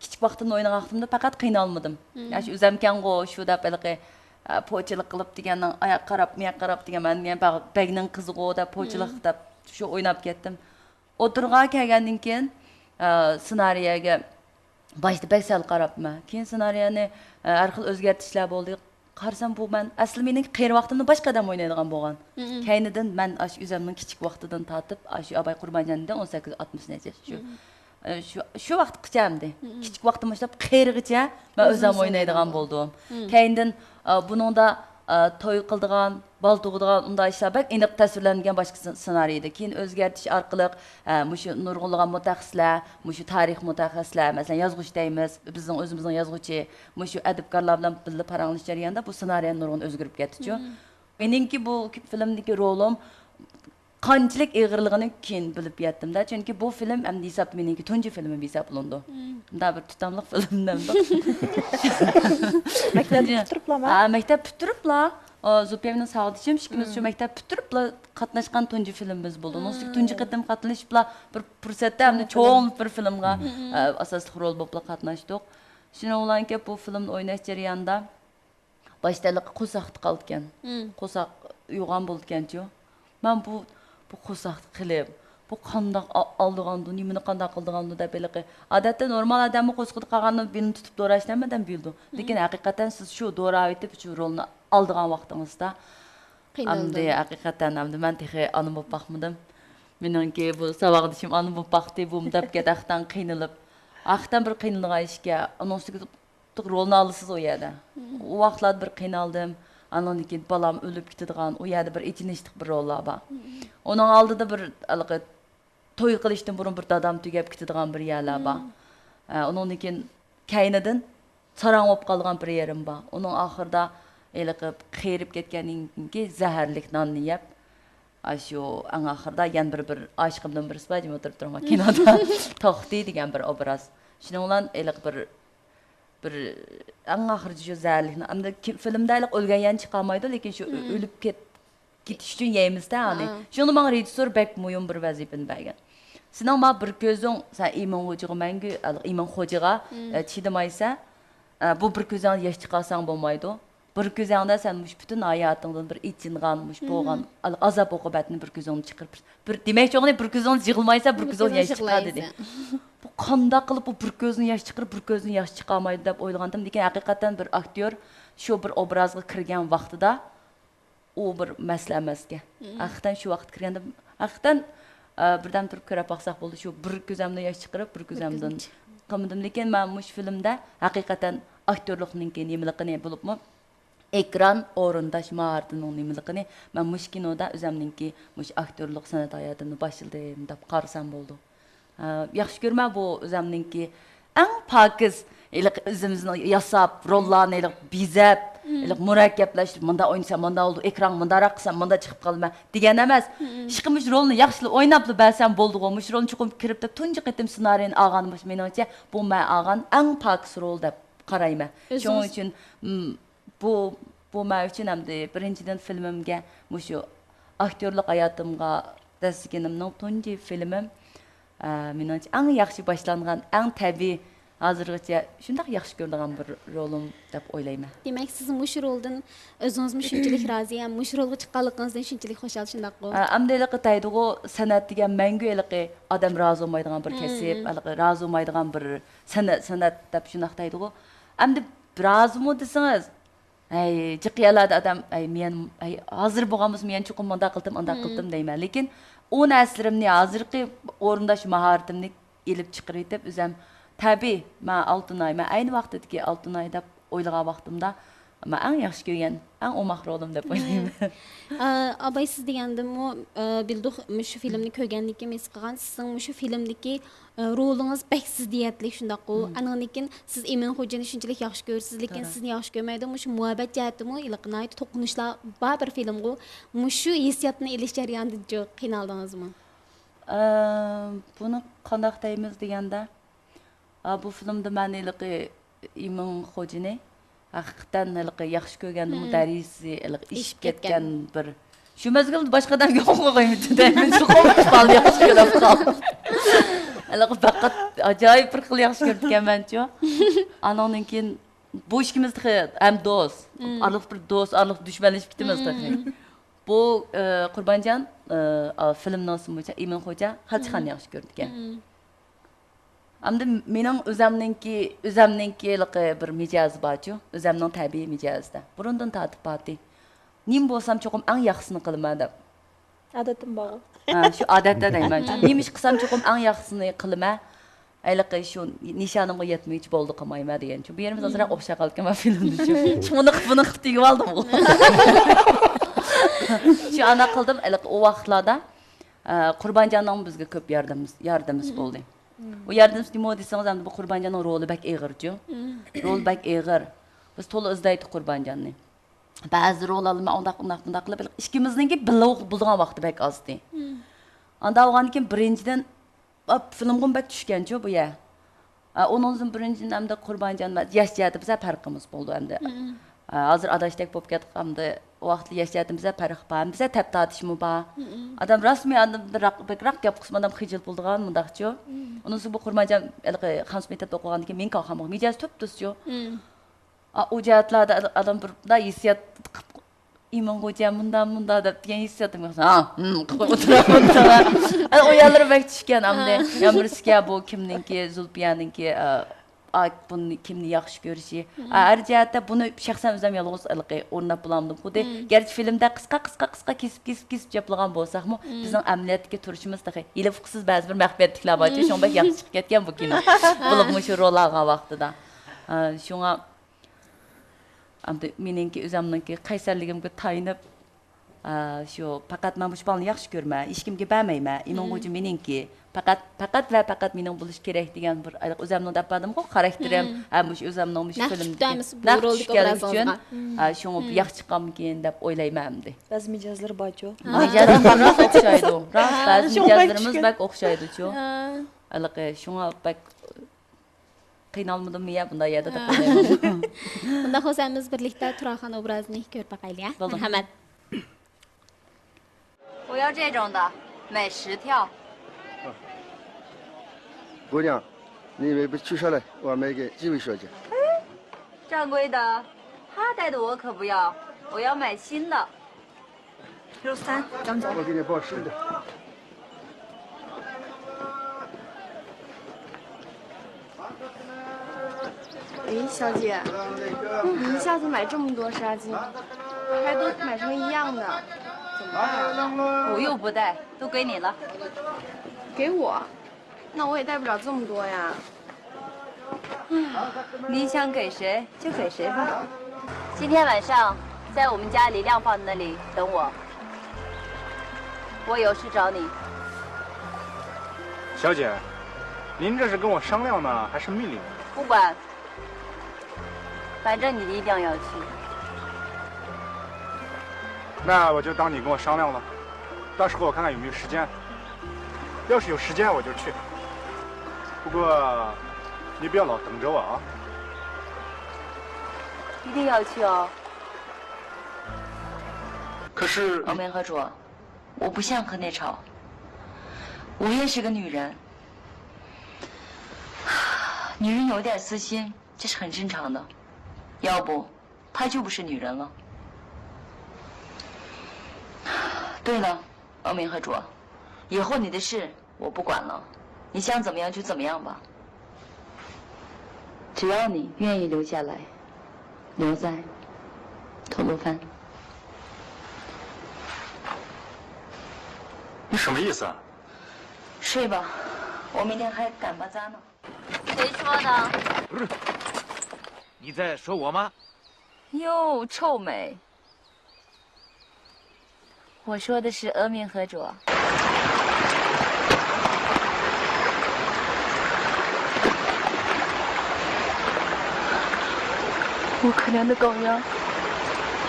كىچىك ۋاقتىمدا ئوينىغان ۋاقتىمدا پەقەت قىينالمىدىم. يا شۇ ئۆزەمكەنغۇ شۇ دەپ ھېلىقى، ئە، پوچىلىق قىلىپ دېگەننىڭ ئاياققا قاراپ، مۇياققا قاراپ دېگەن، مەن يەنە باغ-، بەگنىڭ قىزىغۇ دەپ پوچىلىق دەپ شۇ ئويناپ كەتتىم. ئوتتۇرىغا كەلگەندىن كېيىن، ئە، سېنارىيەگە باشتا بەك سەل قاراپمەن. كېيىن سېنارىيەنى، ئە، ھەر خىل ئۆزگەرتىشلەر بولدى. قارىسام، بۇ مەن ئەسلى مېنىڭ قېرى ۋاقتىمدا باشقا ئادەم ئوينايدىغان بولغان. كەينىدىن مەن ئاشۇ ئۆزۈمنىڭ كىچىك ۋاقتىدىن تارتىپ، ئاشۇ ئاباي قۇربانجانىدىن ئون سەككىز ئاتمىش نەچچە شۇ، ئە، شۇ، شۇ ۋاقىتقىچە ئەمدى كىچىك ۋاقتىم باشلاپ قېرىغىچە مەن ئۆزۈم ئۆزىڭىز ئوينايدىغان ئوينايدىغان. بولدۇم. كەينىدىن، ئە، بۇنىڭدا، ئە، توي قىلىدىغان، بالا تۇغىدىغان ئۇنداق ئىشلار بەك ئېنىق تەسۋىرلەنگەن باشقا سېنارىيدا. كېيىن ئۆزگەرتىش ئارقىلىق، ئە، مۇشۇ نۇرغۇنلىغان مۇتەخەسسىسلەر، مۇشۇ تارىخ مۇتەخەسسىسلەر، مەسىلەن، يازغۇچى دەيمىز، بىزنىڭ ئۆزىمىزنىڭ يازغۇچى، مۇشۇ ئەدىبكارلار بىلەن بىللە پاراڭلىشىش جەريانىدا بۇ سېنارىيە نۇرغۇن ئۆزگىرىپ كەتتىچۇ. مېنىڭكى بۇ فىلىمدىكى رولۇم قانچىلىك ئېغىرلىقىنى كېيىن بىلىپ يەتتىم-دە، چۈنكى بۇ فىلىم ئەمدى ھېسابتا مېنىڭكى تۇنجى فىلىمىم ھېسابلىنىدۇ. مۇنداق بىر تۇتاملىق فىلىم دەمدۇق. مەكتەپنى پۈتتۈرۈپلامۇ؟ ھە، مەكتەپ پۈتتۈرۈپلا، ئا، زۇپىيە مېنىڭ ساۋاقدىشىم، ئىككىمىز شۇ مەكتەپ پۈتتۈرۈپلا قاتناشقان تۇنجى فىلىمىمىز بولدى. ئۇنىڭ ئۈستىگە تۇنجى قېتىم قاتنىشىپلا بىر پۇرسەتتە ئەمدى چوڭ بىر فىلىمغا، ئا، ئاساسلىق رول بولۇپلا قاتناشتۇق. شۇنىڭ بىلەن كېلىپ بۇ فىلىمنى ئويناش جەريانىدا باشتا ھېلىقى قورساقتا قالىدىكەن. قورساق يوغان بولىدىكەنچۇ. مەن بۇ، بۇ قورساقتا قېلىپ، بۇ قانداق ئا-، ئالىدىغاندۇ، نېمىنى قانداق قىلىدىغاندۇ دەپ ھېلىقى. ئادەتتە نورمال ئادەممۇ قورسىقىدا قالغاندا بېلىنى تۇتۇپ دوراش ھەممە ئادەم بىلىدۇ. لېكىن ھەقىقەتەن سىز شۇ دوراۋېتىپ شۇ رولنى ئالىدىغان ۋاقتىڭىزدا، ئەمدى ھەقىقەتەن ئەمدى مەن تېخى ئانا بولۇپ باقمىدىم. مېنىڭكى بۇ ساۋاقدىشىم ئانا بولۇپ باقتى، بۇمۇ دەپ كەت، ھەقىقەتەن قىينىلىپ. ھەقىقەتەن بىر قىينىلىدىغان ئىشكەن. ئۇنىڭ ئۈستىگە رولنى ئالىسىز ئۇ يەردە. ئۇ ۋاقىتلاردا بىر قىينالدىم. ئاندىن كېيىن بالام ئۆلۈپ كېتىدىغان، ئۇ يەردە بىر ئېچىنىشلىق بىر روللار بار. ئۇنىڭ ئالدىدا بىر ھېلىقى توي قىلىشتىن بۇرۇن بىر دادام تۈگەپ كېتىدىغان بىر يەرلەر بار. ئە، ئۇنىڭدىن كېيىن كەينىدىن ساراڭ بولۇپ قالغان بىر يېرىم بار. ئۇنىڭ ئاخىرىدا ھېلىقى قېرىپ كەتكەندىن كېيىن زەھەرلىك ناننى يەپ، ئاشۇ ئەڭ ئاخىرىدا يەنە بىر، بىر ئاشىقىمدىن بىرسى بار، جىم ئولتۇرۇپ تۇرۇڭ، كىنودا توختى دېگەن بىر ئوبراز. شۇنىڭ بىلەن ھېلىقى بىر بىر ئەڭ ئاخىرىدا شۇ زەھەرلىكنى، ئەمدى كى-، فىلىمدا ھېلىقى ئۆلگەن يەرنى چىقارمايدۇ، لېكىن شۇ ئۆ-، ئۆلۈپ كەت-، كېتىش ئۈچۈن يەيمىز-دە ئانى. شۇنى ماڭا رېژىسسور بەك مۇھىم بىر ۋەزىپىنى بەرگەن. سېنىڭ ماڭا بىر كۆزۈڭ، سەن ئىمىن خوجىغا مەڭگۈ، ھېلىقى ئىمىن خوجىغا، ئە، چىدىمايسەن، ئە، بۇ بىر كۆزۈڭدىن ياش چىقارساڭ بولمايدۇ. بىر كۆزۈڭدە سەن مۇشۇ پۈتۈن ھاياتىڭدىن بىر ئېچىنغان، مۇشۇ بولغان ئازاب ئوقۇبەتنى بىر كۆزۈڭدىن چىقىرىپ، بىر دېمەكچى بولغىنى، بىر كۆزۈڭدىن يىغلىمايسەن، بىر كۆزۈڭدىن ياش چىقار دېدى. بۇ قانداق قىلىپ بۇ بىر كۆزىدىن ياش چىقىرىپ، بىر كۆزىدىن ياش چىقارمايدۇ دەپ ئويلىغانتىم. لېكىن ھەقىقەتەن بىر ئاكتيور شۇ بىر ئوبرازغا كىرگەن ۋاقتىدا ئۇ بىر مەسىلە ئەمەسكەن. ھەقىقەتەن شۇ ۋاقىت كىرگەندە، ھەقىقەتەن، ئە، بىردەم تۇرۇپ كۆرۈپ باقساق بولدى. شۇ بىر كۆزۈمدىن ياش چىقىرىپ، بىر كۆزۈمدىن قىلمىدىم. لېكىن مەن مۇشۇ فىلىمدە ھەقىقەتەن ئاكتيورلۇقنىڭكى نېمىلىقىنى بولۇپمۇ، ئېكران ئورۇنداش ماھارىتىنىڭ نېمىلىكىنى مەن مۇشۇ كىنودا ئۆزەمنىڭكى مۇشۇ ئاكتيورلۇق سەنئەت ھاياتىمنى باشلىدىم دەپ قارىسام بولىدۇ. ئە، ياخشى كۆرىمەن بۇ ئۆزەمنىڭكى ئەڭ پاكىز، ھېلىقى ئۆزىمىزنىڭ ياساپ، روللارنى ھېلىقى بېزەپ، ھېلىقى مۇرەككەپلەشتۈرۈپ، مۇنداق ئوينىسام مۇنداق بولىدۇ، ئېكرانغا مۇنداقراق قىلسام مۇنداق چىقىپ قالىمەن دېگەن ئەمەس. ئىشقىلىپ مۇشۇ رولنى ياخشىلا ئويناپلا بەرسەم بولىدىغۇ، مۇشۇ رولنى چوقۇم كىرىپ دەپ تۇنجى قېتىم سېنارىينى ئالغاندا مۇشۇ مېنىڭچە بۇ مەن ئالغان ئەڭ پاكىز رول دەپ قارايمەن. شۇنىڭ ئۈچۈن، م، بۇ، بۇ مەن ئۈچۈن ئەمدى بىرىنچىدىن فىلىمىمگە مۇشۇ ئاكتيورلۇق ھاياتىمغا دەسسىگىنىمنىڭ تۇنجى فىلىمىم. ئە، مېنىڭچە ئەڭ ياخشى باشلانغان، ئەڭ تەبىئىي، ھازىرغىچە شۇنداق ياخشى كۆرىدىغان بىر رولۇم دەپ ئويلايمەن. دېمەك، سىز مۇشۇ رولدىن ئۆزىڭىزمۇ شۇنچىلىك رازى ھەم مۇشۇ رولغا چىققانلىقىڭىزدىن شۇنچىلىك خۇشال، شۇنداققۇ؟ ئە، ئەمدى ھېلىقى دەيدىغۇ، سەنئەت دېگەن مەڭگۈ ھېلىقى ئادەم رازى بولمايدىغان بىر كەسىپ، ھېلىقى رازى بولمايدىغان بىر سەنئەت، سەنئەت دەپ شۇنداق دەيدىغۇ. ئەمدى رازىمۇ دېسىڭىز، ھەي، جىق يەرلەردە ئادەم، ھەي، مېيەن، ھەي، ھازىر بولغان بولسا مېيەن چوقۇم مۇنداق قىلدىم، ئانداق قىلدىم دەيمەن. لېكىن ئۇ نەرسىلىرىمنى، ھازىرقى ئورۇنداش ماھارىتىمنى ئېلىپ چىقىرىۋېتىپ، ئۆزەم تەبىئىي، مەن ئالتۇناي، مەن ئەينى ۋاقتىدىكى ئالتۇناي دەپ ئويلىغان ۋاقتىمدا، مەن ئەڭ ياخشى كۆرگەن، ئەڭ ئوماق رولۇم دەپ ئويلايمەن. ئە، ئاباي، سىز دېگەندىمۇ، ئە، بىلدۇق، مۇشۇ فىلىمنى كۆرگەندىن كېيىن ھېس قىلغان، سىزنىڭ مۇشۇ فىلىمدىكى ئە، رولىڭىز بەك زىددىيەتلىك، شۇنداققۇ؟ ئانىڭدىن كېيىن سىز ئىمىن خوجىنى شۇنچىلىك ياخشى كۆرىسىز، لېكىن سىزنى ياخشى كۆرمەيدۇ. مۇشۇ مۇھەببەت جەھەتتىمۇ ھېلىقى ناھايىتى توقۇنۇشلار بار بىر فىلىمغۇ. مۇشۇ ھېسسىياتنى ئېلىش جەريانىدىچۇ قىينالدىڭىزمۇ؟ ئە، بۇنى قانداق دەيمىز دېگەندە، ئا، بۇ فىلىمدا مەن ھېلىقى ئىمىن خوجىنى ھەقىقەتەن ھېلىقى ياخشى كۆرگەندىمۇ دەرىجىسى ھېلىقى ئېشىپ كەتكەن بىر، شۇ مەزگىلدە باشقا ئادەمگە ئوخشىمىغايمىتى دەيمەن، چوقۇم بالىنى ياخشى كۆرۈپ قالدىم. ھېلىقى پەقەت ئاجايىپ بىر خىل ياخشى كۆرىدىكەنمەنچۇ. ئانىڭدىن كېيىن بۇ ئىككىمىز تېخى ھەم دوست، ئارىلىق بىر دوست، ئارىلىق دۈشمەنلىشىپ كېتىمىز تېخى. بۇ، ئى، قۇربانجان، ئى، ئا، فىلىمنىڭ ئىسمى بويىچە ئىمىن خوجا خەلچىخاننى ياخشى كۆرىدىكەن. ئەمدى مېنىڭ ئۆزەمنىڭكى، ئۆزەمنىڭكى ھېلىقى بىر مىجەزى بارچۇ، ئۆزەمنىڭ تەبىئىي مىجەزىدە. بۇرۇندىن تارتىپ بارتى. نېمە بولسام چوقۇم ئەڭ ياخشىسىنى قىلىمەن دەپ. ئادەتتىن بارغۇ. ھە، شۇ ئادەتتە دەيمەن. نېمە ئىش قىلسام چوقۇم ئەڭ ياخشىسىنى قىلىمەن. ھېلىقى شۇ نىشانىمغا يەتمىگۈچە بولدى قىلمايمەن دېگەنچۇ. بۇ يېرىمىز ئازراق ئوخشاپ قالىدىكەن مەن فىلىمدىچۇ. شۇ مۇنى قىپ، بۇنى قىپ تېگىۋالدىم. شۇ ئانا قىلدىم، ھېلىقى ئۇ ۋاقىتلاردا، ئە، قۇربانجاننىڭ بىزگە كۆپ ياردىمى، ياردىمى بولدى. ئۇ ياردىمى نېمە دېسىڭىز، ئەمدى بۇ قۇربانجاننىڭ رولى بەك ئېغىرچۇ. رولى بەك ئېغىر. بىز تولا ئىزدەيتتۇق قۇربانجاننى. بەزى رول ئالىمەن، ئۇنداق، ئۇنداق، بۇنداق قىلىپ، ئىككىمىزنىڭكى بىللە بولىدىغان ۋاقتى بەك ئازدى. ئاندا بولغاندىكىن بىرىنچىدىن، ئاپ، فىلىمغىمۇ بەك چۈشكەنچۇ بۇ يە. ئا، ئۇنىڭدىن بىرىنچىدىن ئەمدى قۇربانجان، ياش جەھەتتە بىزە پەرقىمىز بولدى ئەمدى. ئا، ھازىر ئاداشتەك بولۇپ كەتتۇق ئەمدى. ئۇ ۋاقىتتا ياش جەھەتتىن بىزە پەرق بار. بىزە تەپ تارتىشمۇ بار. ئادەم راستمۇ ئادەم بىراق، بەكراق گەپ قىلسىمۇ ئادەم خىجىل بولىدىغان مۇنداقچۇ. ئۇنىسى بۇ قۇربانجان ھېلىقى خانس مەكتەپتە ئوقۇغاندىكىن مېنىڭ كاكامغا مىجەزى تۈپتۈزچۇ. ئا، ئۇ جەھەتلەردە ئادەم بىر مۇنداق ھېسسىيات قىپ، ئىمىن خوجا مۇندا، مۇندا دەپ دېگەن ھېسسىياتىم يوق. ھا، ھىم، قىپ ئولتۇرۇپ، ئولتۇرۇپ. ئا، ئۇ يەرلىرى بەك چۈشكەن ئەمدى. يەنە بىرسىكى بۇ كىمنىڭكى، زۇلپىيەنىڭكى، ئا، ئا، بۇنى كىمنى ياخشى كۆرۈشى. ئا، ھەر جەھەتتە بۇنى شەخسەن ئۆزۈم يالغۇز ھېلىقى ئورناپ بولالمىدىم. خۇددى گەرچە فىلىمدە قىسقا، قىسقا، قىسقا كېسىپ، كېسىپ، كېسىپ جاپلىغان بولساقمۇ، بىزنىڭ ئەمەلىيەتتىكى تۇرۇشىمىز تېخى ھېلى ئۇقسىز بەزى بىر مەخپىيەتلىكلەر بارچۇ. شۇڭا بەك ياخشى چىقىپ كەتكەن بۇ كىنو. بولۇپمۇ شۇ رول ئالغان ۋاقتىدا. ئا، شۇڭا ئەمدى مېنىڭكى ئۆزۈمنىڭكى قەيسەرلىكىمگە تايىنىپ، ئا، شۇ پەقەت مەن مۇشۇ بالىنى ياخشى كۆرىمەن، ھېچكىمگە بەرمەيمەن، ئىمىن خوجا مېنىڭكى. پەقەت، پەقەت ۋە پەقەت مېنىڭ بولۇش كېرەك دېگەن بىر ئۆزۈمنىڭ دەپ بەردىمغۇ خاراكتېرىم، ھەم مۇشۇ ئۆزۈمنىڭ مۇشۇ فىلىمدىكى نەق چۈشكەنلىكى ئۈچۈن، ھە، شۇڭا بۇ ياخشى چىققانمىكىن دەپ ئويلايمەن ئەمدى. بەزى مىجەزلىرى بارچۇ. مىجەزلىرىمىز راست ئوخشايدۇ. راست، بەزى مىجەزلىرىمىز بەك ئوخشايدۇچۇ. ھېلىقى شۇڭا بەك قىينالمىدىممۇ يا بۇنداق يەردە دەپ ئويلايمەن. ئۇنداق بولسا ھەممىمىز بىرلىكتە تۇرارخان ئوبرازىنى كۆرۈپ باقايلى، ھە؟ بولدى. مەرھەمەت. 我要这种的，买十条。姑娘，你以为被取消了，我买给几位小姐。哎，掌柜的，他戴的我可不要，我要买新的。 六三，咱们走。我给你报十的。哎，小姐，你一下子买这么多纱巾，还都买成一样的，怎么办啊？我又不戴，都给你了。给我？ 那我也带不了这么多呀。你想给谁就给谁吧。今天晚上在我们家李亮房子那里等我，我有事找你。小姐，您这是跟我商量呢，还是命令？不管，反正你一定要去。那我就当你跟我商量了，到时候我看看有没有时间。 要是有时间我就去，不过你不要老等着我啊。一定要去哦。可是，敖明和卓，我不想和你吵，我也是个女人，女人有点私心，这是很正常的，要不 她就不是女人了。对了，敖明和卓，以后你的事我不管了，你想怎么样就怎么样吧。只要你愿意留下来，留在吐鲁番。你什么意思啊？睡吧，我明天还赶巴扎呢。谁说的？不是，你在说我吗？ 哟，臭美。我说的是阿明和卓。我可怜的狗呀，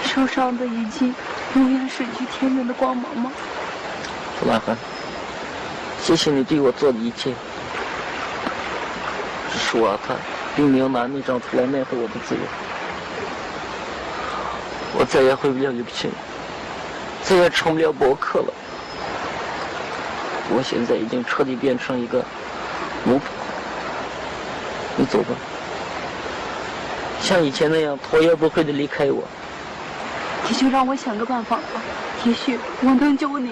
受伤的眼睛永远失去天真的光芒吗？布拉凡，谢谢你对我做的一切。 只是我，他并没有拿那张图来奈何我的自由。我再也回不了一个亲，再也成不了博客了。我现在已经彻底变成一个我，你走吧。像以前那样拖也不会的离开我。你就让我想个办法吧，也许我能救你。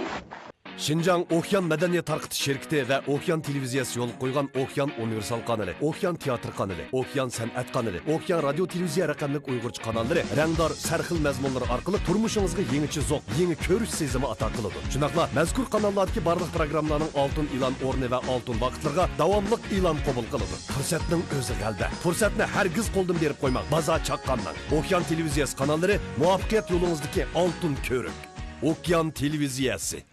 شىنجاڭ ئوكيان مەدەنىيەت تارقىتىش شىركىتى ۋە ئوكيان تېلېۋىزىيەسى يولغا قويغان ئوكيان ئۇنىۋېرسال قانىلى، ئوكيان تېئاتىر قانىلى، ئوكيان سەنئەت قانىلى، ئوكيان رادىيو تېلېۋىزىيە رەقەملىك ئۇيغۇرچە قاناللىرى رەڭدار، سەرخىل مەزمۇنلىرى ئارقىلىق تۇرمۇشىڭىزغا يېڭىچە زوق، يېڭى كۆرۈش سېزىمى ئاتا قىلىدۇ. شۇنداقلا مەزكۇر قاناللاردىكى بارلىق پروگراممىلارنىڭ ئالتۇن ئېلان ئورنى ۋە ئالتۇن ۋاقىتلىرىغا داۋاملىق ئېلان قوبۇل قىلىدۇ. پۇرسەتنىڭ ئۆزى غەلىبە. پۇرسەتنى ھەرگىز قولدىن بېرىپ قويماڭ. بازار چاققاندىڭ. ئوكيان تېلېۋىزىيەسى قاناللىرى مۇۋەپپەقىيەت يولىڭىزدىكى ئالتۇن كۆۋرۈك. ئوكيان تېلېۋىزىيەسى.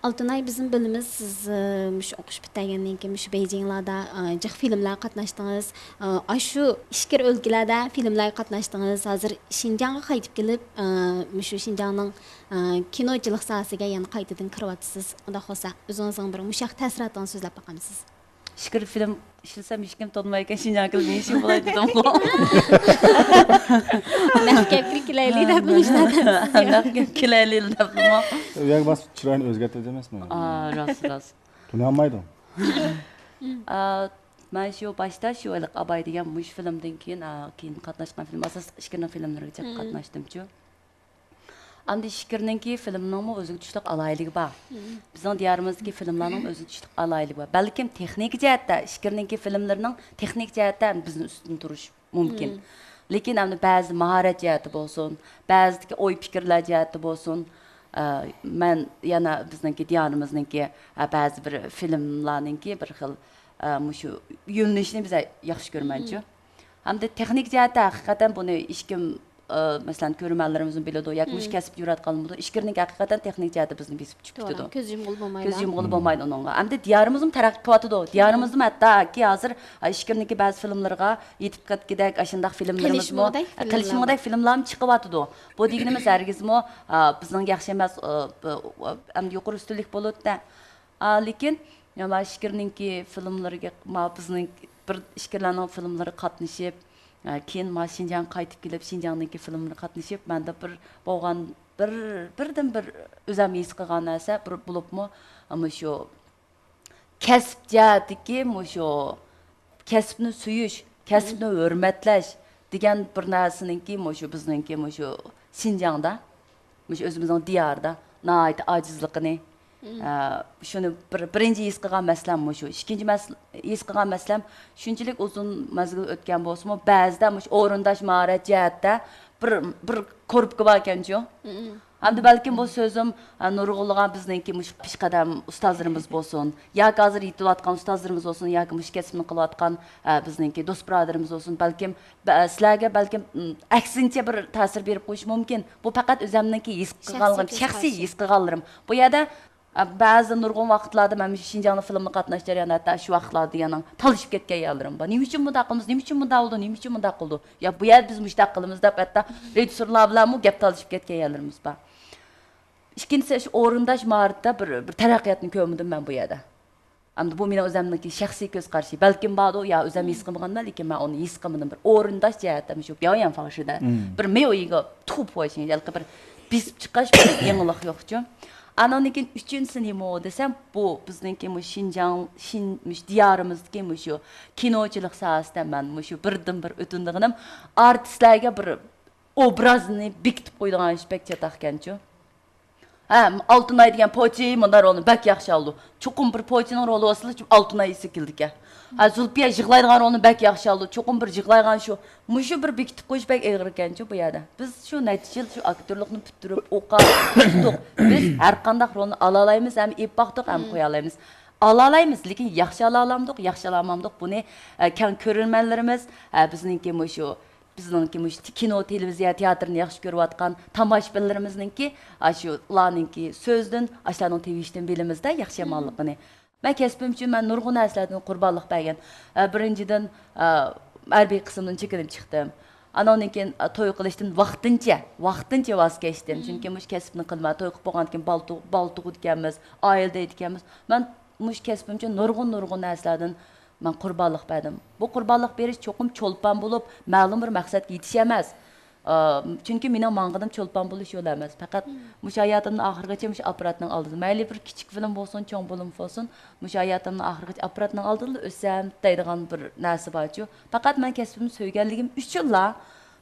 ئالتۇنئاي، بىزمۇ بىلىمىز، سىز، ئى، مۇشۇ ئوقۇش پۈتتۈرگەندىن كېيىن مۇشۇ بېيجىڭلاردا، ئى، جىق فىلىملارغا قاتناشتىڭىز. ئى، ئاشۇ ئىچكىرى ئۆلكىلەردە فىلىملارغا قاتناشتىڭىز. ھازىر شىنجاڭغا قايتىپ كېلىپ، ئى، مۇشۇ شىنجاڭنىڭ، ئى، كىنوچىلىق ساھەسىگە يەنە قايتىدىن كىرىۋاتىسىز. ئۇنداق بولسا، ئۆزىڭىزنىڭ بىر مۇشۇ ھەقتە تەسىراتىڭىزنى سۆزلەپ باقامسىز؟ ئىچكىرى فىلىم ئىشلىسەم ھېچكىم تونۇمايدىكەن، شىنجاڭغا كېلىپ نېمە ئىشىڭ بولاي دېدىمغۇ. نەق گەپكە كېلەيلى دەپ مۇشۇنداق دەپسىز. نەق گەپ كېلەيلى دەپمۇ. ئۇ يەرگە بارسا چىرايىنى ئۆزگەرتىدۇ ئەمەسمۇ؟ ئا، راست، راست. تونۇيالمايدۇ. ئا، مەن شۇ باشتا شۇ ھېلىقى ئاباي دېگەن مۇشۇ فىلىمدىن كېيىن، ئا، كېيىن قاتناشقان فىلىم، ئاساسلىق ئىچكىرىنىڭ فىلىملىرىگە جىق قاتناشتىمچۇ. ئەمدى ئىچكىرىنىڭكى فىلىمنىڭمۇ ئۆزىگە تۇشلۇق ئالاھىدىلىكى بار. بىزنىڭ دىيارىمىزدىكى فىلىملارنىڭ ئۆزىگە تۇشلۇق ئالاھىدىلىكى بار. بەلكىم تېخنىكا جەھەتتە، ئىچكىرىنىڭكى فىلىملىرىنىڭ تېخنىكا جەھەتتە بىزدىن ئۈستۈن تۇرۇش مۇمكىن. لېكىن ئەمدى بەزى ماھارەت جەھەتتە بولسۇن، بەزىدىكى ئوي پىكىرلەر جەھەتتە بولسۇن، ئە، مەن يەنە بىزنىڭكى دىيارىمىزنىڭكى، ئە، بەزى بىر فىلىملارنىڭكى بىر خىل، ئە، مۇشۇ يۆنىلىشىنى بىز ياخشى كۆرىمەنچۇ. ھەمدە تېخنىكا جەھەتتە ھەقىقەتەن بۇنى ھېچكىم، ئە، مەسىلەن، كۆرۈرمەنلىرىمىزمۇ بىلىدۇ ياكى مۇشۇ كەسىپتە يۈرۈۋاتقانلار بىلىدۇ. ئىچكىرىنىڭكى ھەقىقەتەن تېخنىكا جەھەتتە بىزنى بېسىپ چۈشۈپ كېتىدۇ. كۆز يۇمغىلى بولمايدۇ. كۆز يۇمغىلى بولمايدۇ ئۇنىڭغا. ئەمدى دىيارىمىزمۇ تەرەققىي قىلىۋاتىدۇ. دىيارىمىزمۇ ھەتتاكى ھازىر، ئە، ئىچكىرىنىڭكى بەزى فىلىملىرىغا يېتىپ كەتكۈدەك ئاشۇنداق فىلىملىرىمىزمۇ، قېلىشمىغۇدەك ئە، قېلىشمىغۇدەك فىلىملارمۇ چىقىۋاتىدۇ. بۇ دېگىنىمىز ھەرگىزمۇ، ئە، بىزنىڭ ياخشى ئەمەس، ئە، ئەمدى يۇقىرى ئۈستۈنلۈك بولىدۇ. ئا، لېكىن، يا، ما ئىچكىرىنىڭكى فىلىملىرىگە، ما بىزنىڭ بىر ئىچكىرىلەرنىڭ فىلىملىرىغا قاتنىشىپ، ئا، كېيىن ما شىنجاڭغا قايتىپ كېلىپ، شىنجاڭنىڭكى فىلىملىرىغا قاتنىشىپ، مەندە بىر بولغان، بىر، بىردىن بىر ئۆزەم ھېس قىلغان نەرسە، بىر بولۇپمۇ، مۇشۇ كەسىپ جەھەتتىكى مۇشۇ كەسىپنى سۆيۈش، كەسىپنى ھۆرمەتلەش دېگەن بىر نەرسىنىڭكى مۇشۇ بىزنىڭكى مۇشۇ شىنجاڭدا، مۇشۇ ئۆزىمىزنىڭ دىيارىدا ناھايىتى ئاجىزلىقىنى، ئە، شۇنى بىر، بىرىنچى ھېس قىلغان مەسىلەم مۇشۇ. ئىككىنچى مەس-، ھېس قىلغان مەسىلەم، شۇنچىلىك ئۇزۇن مەزگىل ئۆتكەن بولسىمۇ، بەزىدە مۇشۇ ئورۇنداش ماھارەت جەھەتتە بىر، بىر كورپكا باركەنچۇ. ھەمدە بەلكىم بۇ سۆزۈم، ئە، نۇرغۇنلىغان بىزنىڭكى مۇشۇ پېشقەدەم ئۇستازلىرىمىز بولسۇن، ياكى ھازىر يېتىلىۋاتقان ئۇستازلىرىمىز بولسۇن، ياكى مۇشۇ كەسىپنى قىلىۋاتقان، ئە، بىزنىڭكى دوست بۇرادىرىمىز بولسۇن، بەلكىم بە-، سىلەرگە بەلكىم، ئىم، ئەكسىنچە بىر تەسىر بېرىپ قويۇشى مۇمكىن. بۇ پەقەت ئۆزەمنىڭكى ھېس قىلغانلىقىم، شەخسىي ھېس قىلغانلىرىم. بۇ يەردە، ئە، بەزى نۇرغۇن ۋاقىتلاردا مەن مۇشۇ شىنجاڭدا فىلىمنى قاتناش جەريانىدا ھەتتا شۇ ۋاقىتلاردا دېگەننىڭ تالىشىپ كەتكەن يەرلىرىم بار. نېمە ئۈچۈن مۇنداق قىلىمىز، نېمە ئۈچۈن مۇنداق بولىدۇ، نېمە ئۈچۈن مۇنداق قىلىدۇ؟ يا بۇ يەردە بىز مۇشۇنداق قىلىمىز دەپ ھەتتا رېژىسسورلار بىلەنمۇ گەپ تالىشىپ كەتكەن يەرلىرىمىز بار. ئىككىنچىسى، شۇ ئورۇنداش ماھارىتىدە بىر، بىر تەرەققىياتنى كۆرمىدىم مەن بۇ يەردە. ئەمدى بۇ مېنىڭ ئۆزەمنىڭكى شەخسىي كۆز قارىشى. بەلكىم باردۇ، يا ئۆزەم ھېس قىلمىغانمەن، لېكىن مەن ئۇنى ھېس قىلمىدىم. بىر ئورۇنداش جەھەتتە مۇشۇ 表演方式دە بىر 没有一个突破性، ھېلىقى بىر بېسىپ چىقىش بىر يېڭىلىق يوقچۇ. ئانىڭدىن كېيىن ئۈچىنچىسى نېمە دېسەم، بۇ بىزنىڭكى مۇشۇ شىنجاڭ، شىن-، مۇشۇ دىيارىمىزدىكى مۇشۇ كىنوچىلىق ساھەسىدە مەن مۇشۇ بىردىن بىر ئۆتۈنىدىغىنىم، ئارتىسلارغا بىر ئوبرازنى بېكىتىپ قويىدىغان ئىش بەك چاتاقكەنچۇ. ھە، ئالتۇنئاي دېگەن پوچى مۇنداق رولنى بەك ياخشى ئالىدۇ. چوقۇم بىر پوچىنىڭ رولى بولسىلا، ئالتۇنئاي ئېسىل كېلىدىكەن. ھە، زۇلپىيە يىغلايدىغان رولنى بەك ياخشى ئالىدۇ. چوقۇم بىر يىغلايدىغان شۇ، مۇشۇ بىر بېكىتىپ قويۇش بەك ئېغىر ئىكەنچۇ بۇ يەردە. بىز شۇ نەچچە يىل شۇ ئاكتورلۇقنى پۈتتۈرۈپ، ئوقۇپ چىقتۇق. بىز ھەر قانداق رولنى ئالالايمىز، ھەم ئېلىپ باقتۇق، ھەم قويالايمىز. ئالالايمىز، لېكىن ياخشى ئالالامدۇق، ياخشى ئالالمامدۇق، بۇنى، ئە، كەڭ كۆرۈرمەنلىرىمىز، ئە، بىزنىڭكى مۇشۇ بىزنىڭكى مۇشۇ كىنو، تېلېۋىزىيە، تىياتىرنى ياخشى كۆرۈۋاتقان تاماشىبىنلىرىمىزنىڭكى، ئاشۇ ئۇلارنىڭكى سۆزىدىن، ئاشۇلارنىڭ تىۋىشىدىن بىلىمىزدە ياخشى يامانلىقىنى. مەن كەسپىم ئۈچۈن مەن نۇرغۇن نەرسىلەردىن قۇربانلىق بەرگەن. ئە، بىرىنچىدىن، ئە، ھەربىي قىسىمدىن چېكىنىپ چىقتىم. ئانىڭدىن كېيىن، ئە، توي قىلىشتىن ۋاقتىنچە، ۋاقتىنچە ۋاز كەچتىم. چۈنكى مۇشۇ كەسىپنى قىلماي، توي قىلىپ بولغاندىن كېيىن بالا تۇغ-، بالا تۇغىدىكەنمىز، ئائىلە دەيدىكەنمىز. مەن مۇشۇ كەسپىم ئۈچۈن نۇرغۇن، نۇرغۇن نەرسىلەردىن مەن قۇربانلىق بەردىم. بۇ قۇربانلىق بېرىش چوقۇم چولپان بولۇپ، مەلۇم بىر مەقسەتكە يېتىش ئەمەس. ئا، چۈنكى مېنىڭ ماڭغىنىم چولپان بولۇش يولى ئەمەس. پەقەت مۇشۇ ھاياتىمنىڭ ئاخىرىغىچە مۇشۇ ئاپپاراتنىڭ ئالدىدا. مەيلى بىر كىچىك فىلىم بولسۇن، چوڭ فىلىم بولسۇن، مۇشۇ ھاياتىمنىڭ ئاخىرىغىچە ئاپپاراتنىڭ ئالدىدىلا ئۆتسەم دەيدىغان بىر نەرسە بارچۇ. پەقەت مەن كەسپىمنى سۆيگەنلىكىم ئۈچۈنلا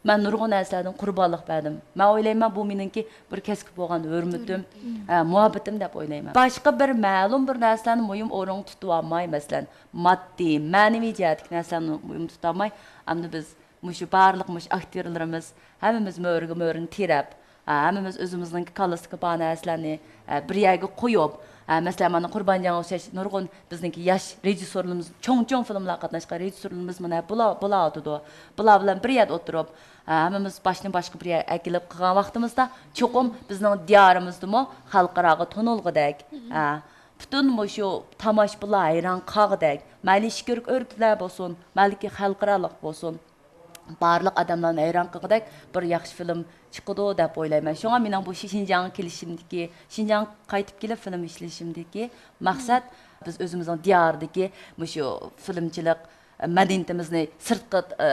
مەن نۇرغۇن نەرسىلەردىن قۇربانلىق بەردىم. مەن ئويلايمەن، بۇ مېنىڭكى بىر كەسىپكە بولغان ھۆرمىتىم، ھە، مۇھەببىتىم دەپ ئويلايمەن. باشقا بىر مەلۇم بىر نەرسىلەرنى مۇھىم ئورۇنغا تۇتۇۋالماي، مەسىلەن، ماددىي، مەنىۋى جەھەتتىكى نەرسىلەرنى مۇھىم تۇتالماي، ئەمدى بىز مۇشۇ بارلىق مۇشۇ ئاكتيورلىرىمىز ھەممىمىز مۈرىگە مۈرىنى تىرەپ، ھە، ھەممىمىز ئۆزىمىزنىڭكى كاللىسىدىكى بار نەرسىلەرنى، ھە، بىر يەرگە قويۇپ، ھە، مەسىلەن، مانا قۇربانجانغا ئوخشاش نۇرغۇن بىزنىڭكى ياش رېژىسسورلىرىمىز چوڭ-چوڭ فىلىملارغا قاتناشقان رېژىسسورلىرىمىز مانا بۇلار، بۇلار ئولتۇرىدۇ. بۇلار بىلەن بىر يەردە ئولتۇرۇپ، ھە، ھەممىمىز باشنى باشقا بىر يەرگە ئەكېلىپ قىلغان ۋاقتىمىزدا، چوقۇم بىزنىڭ دىيارىمىزدىمۇ خەلقئاراغا تونۇلغۇدەك، ھە، پۈتۈن مۇشۇ تاماشىبىنلار ھەيران قالغۇدەك، مەيلى ئىچكىرى ئۆلكىلەر بولسۇن، بەلكى خەلقئارالىق بولسۇن، بارلىق ئادەملەرنى ھەيران قىلغۇدەك بىر ياخشى فىلىم چىقىدۇ دەپ ئويلايمەن. شۇڭا مېنىڭ بۇ شى-، شىنجاڭغا كېلىشىمدىكى، شىنجاڭغا قايتىپ كېلىپ فىلىم ئىشلىشىمدىكى مەقسەت، بىز ئۆزىمىزنىڭ دىيارىدىكى مۇشۇ فىلىمچىلىك مەدەنىيىتىمىزنى سىرتقا، ئە،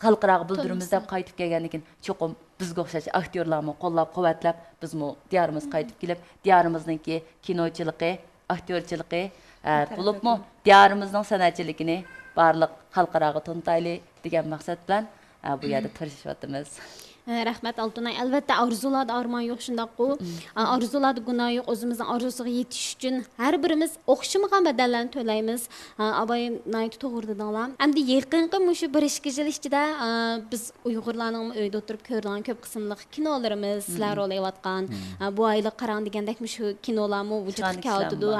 خەلقئاراغا بىلدۈرىمىز دەپ قايتىپ كەلگەندىن كېيىن، چوقۇم بىزگە ئوخشاش ئاكتيورلارمۇ قوللاپ-قۇۋۋەتلەپ، بىزمۇ دىيارىمىزغا قايتىپ كېلىپ، دىيارىمىزنىڭكى كىنوچىلىقى، ئاكتيورچىلىقى، ئە، بولۇپمۇ دىيارىمىزنىڭ سەنئەتچىلىكىنى بارلىق خەلقئاراغا تونۇتايلى دېگەن مەقسەت بىلەن، ئە، بۇ يەردە تىرىشىۋاتىمىز. ئە، رەھمەت، ئالتۇنئاي. ئەلۋەتتە، ئارزۇلاردا ئارمان يوق، شۇنداققۇ؟ ئە، ئارزۇلاردا گۇناھ يوق. ئۆزىمىزنىڭ ئارزۇسىغا يېتىش ئۈچۈن ھەر بىرىمىز ئوخشىمىغان بەدەللەرنى تۆلەيمىز. ئە، ئاباي ناھايىتى توغرا دېدىڭلار. ئەمدى يېقىنقى مۇشۇ بىر ئىككى يىل ئىچىدە، ئە، بىز ئۇيغۇرلارنىڭمۇ ئۆيدە ئولتۇرۇپ كۆرىدىغان كۆپ قىسىملىق كىنولىرىمىز، سىلەر رول ئېلىۋاتقان، ئە، بۇ ئايلىق قاراڭ دېگەندەك مۇشۇ كىنولارمۇ ۋۇجۇدقا كېلىۋاتىدۇ.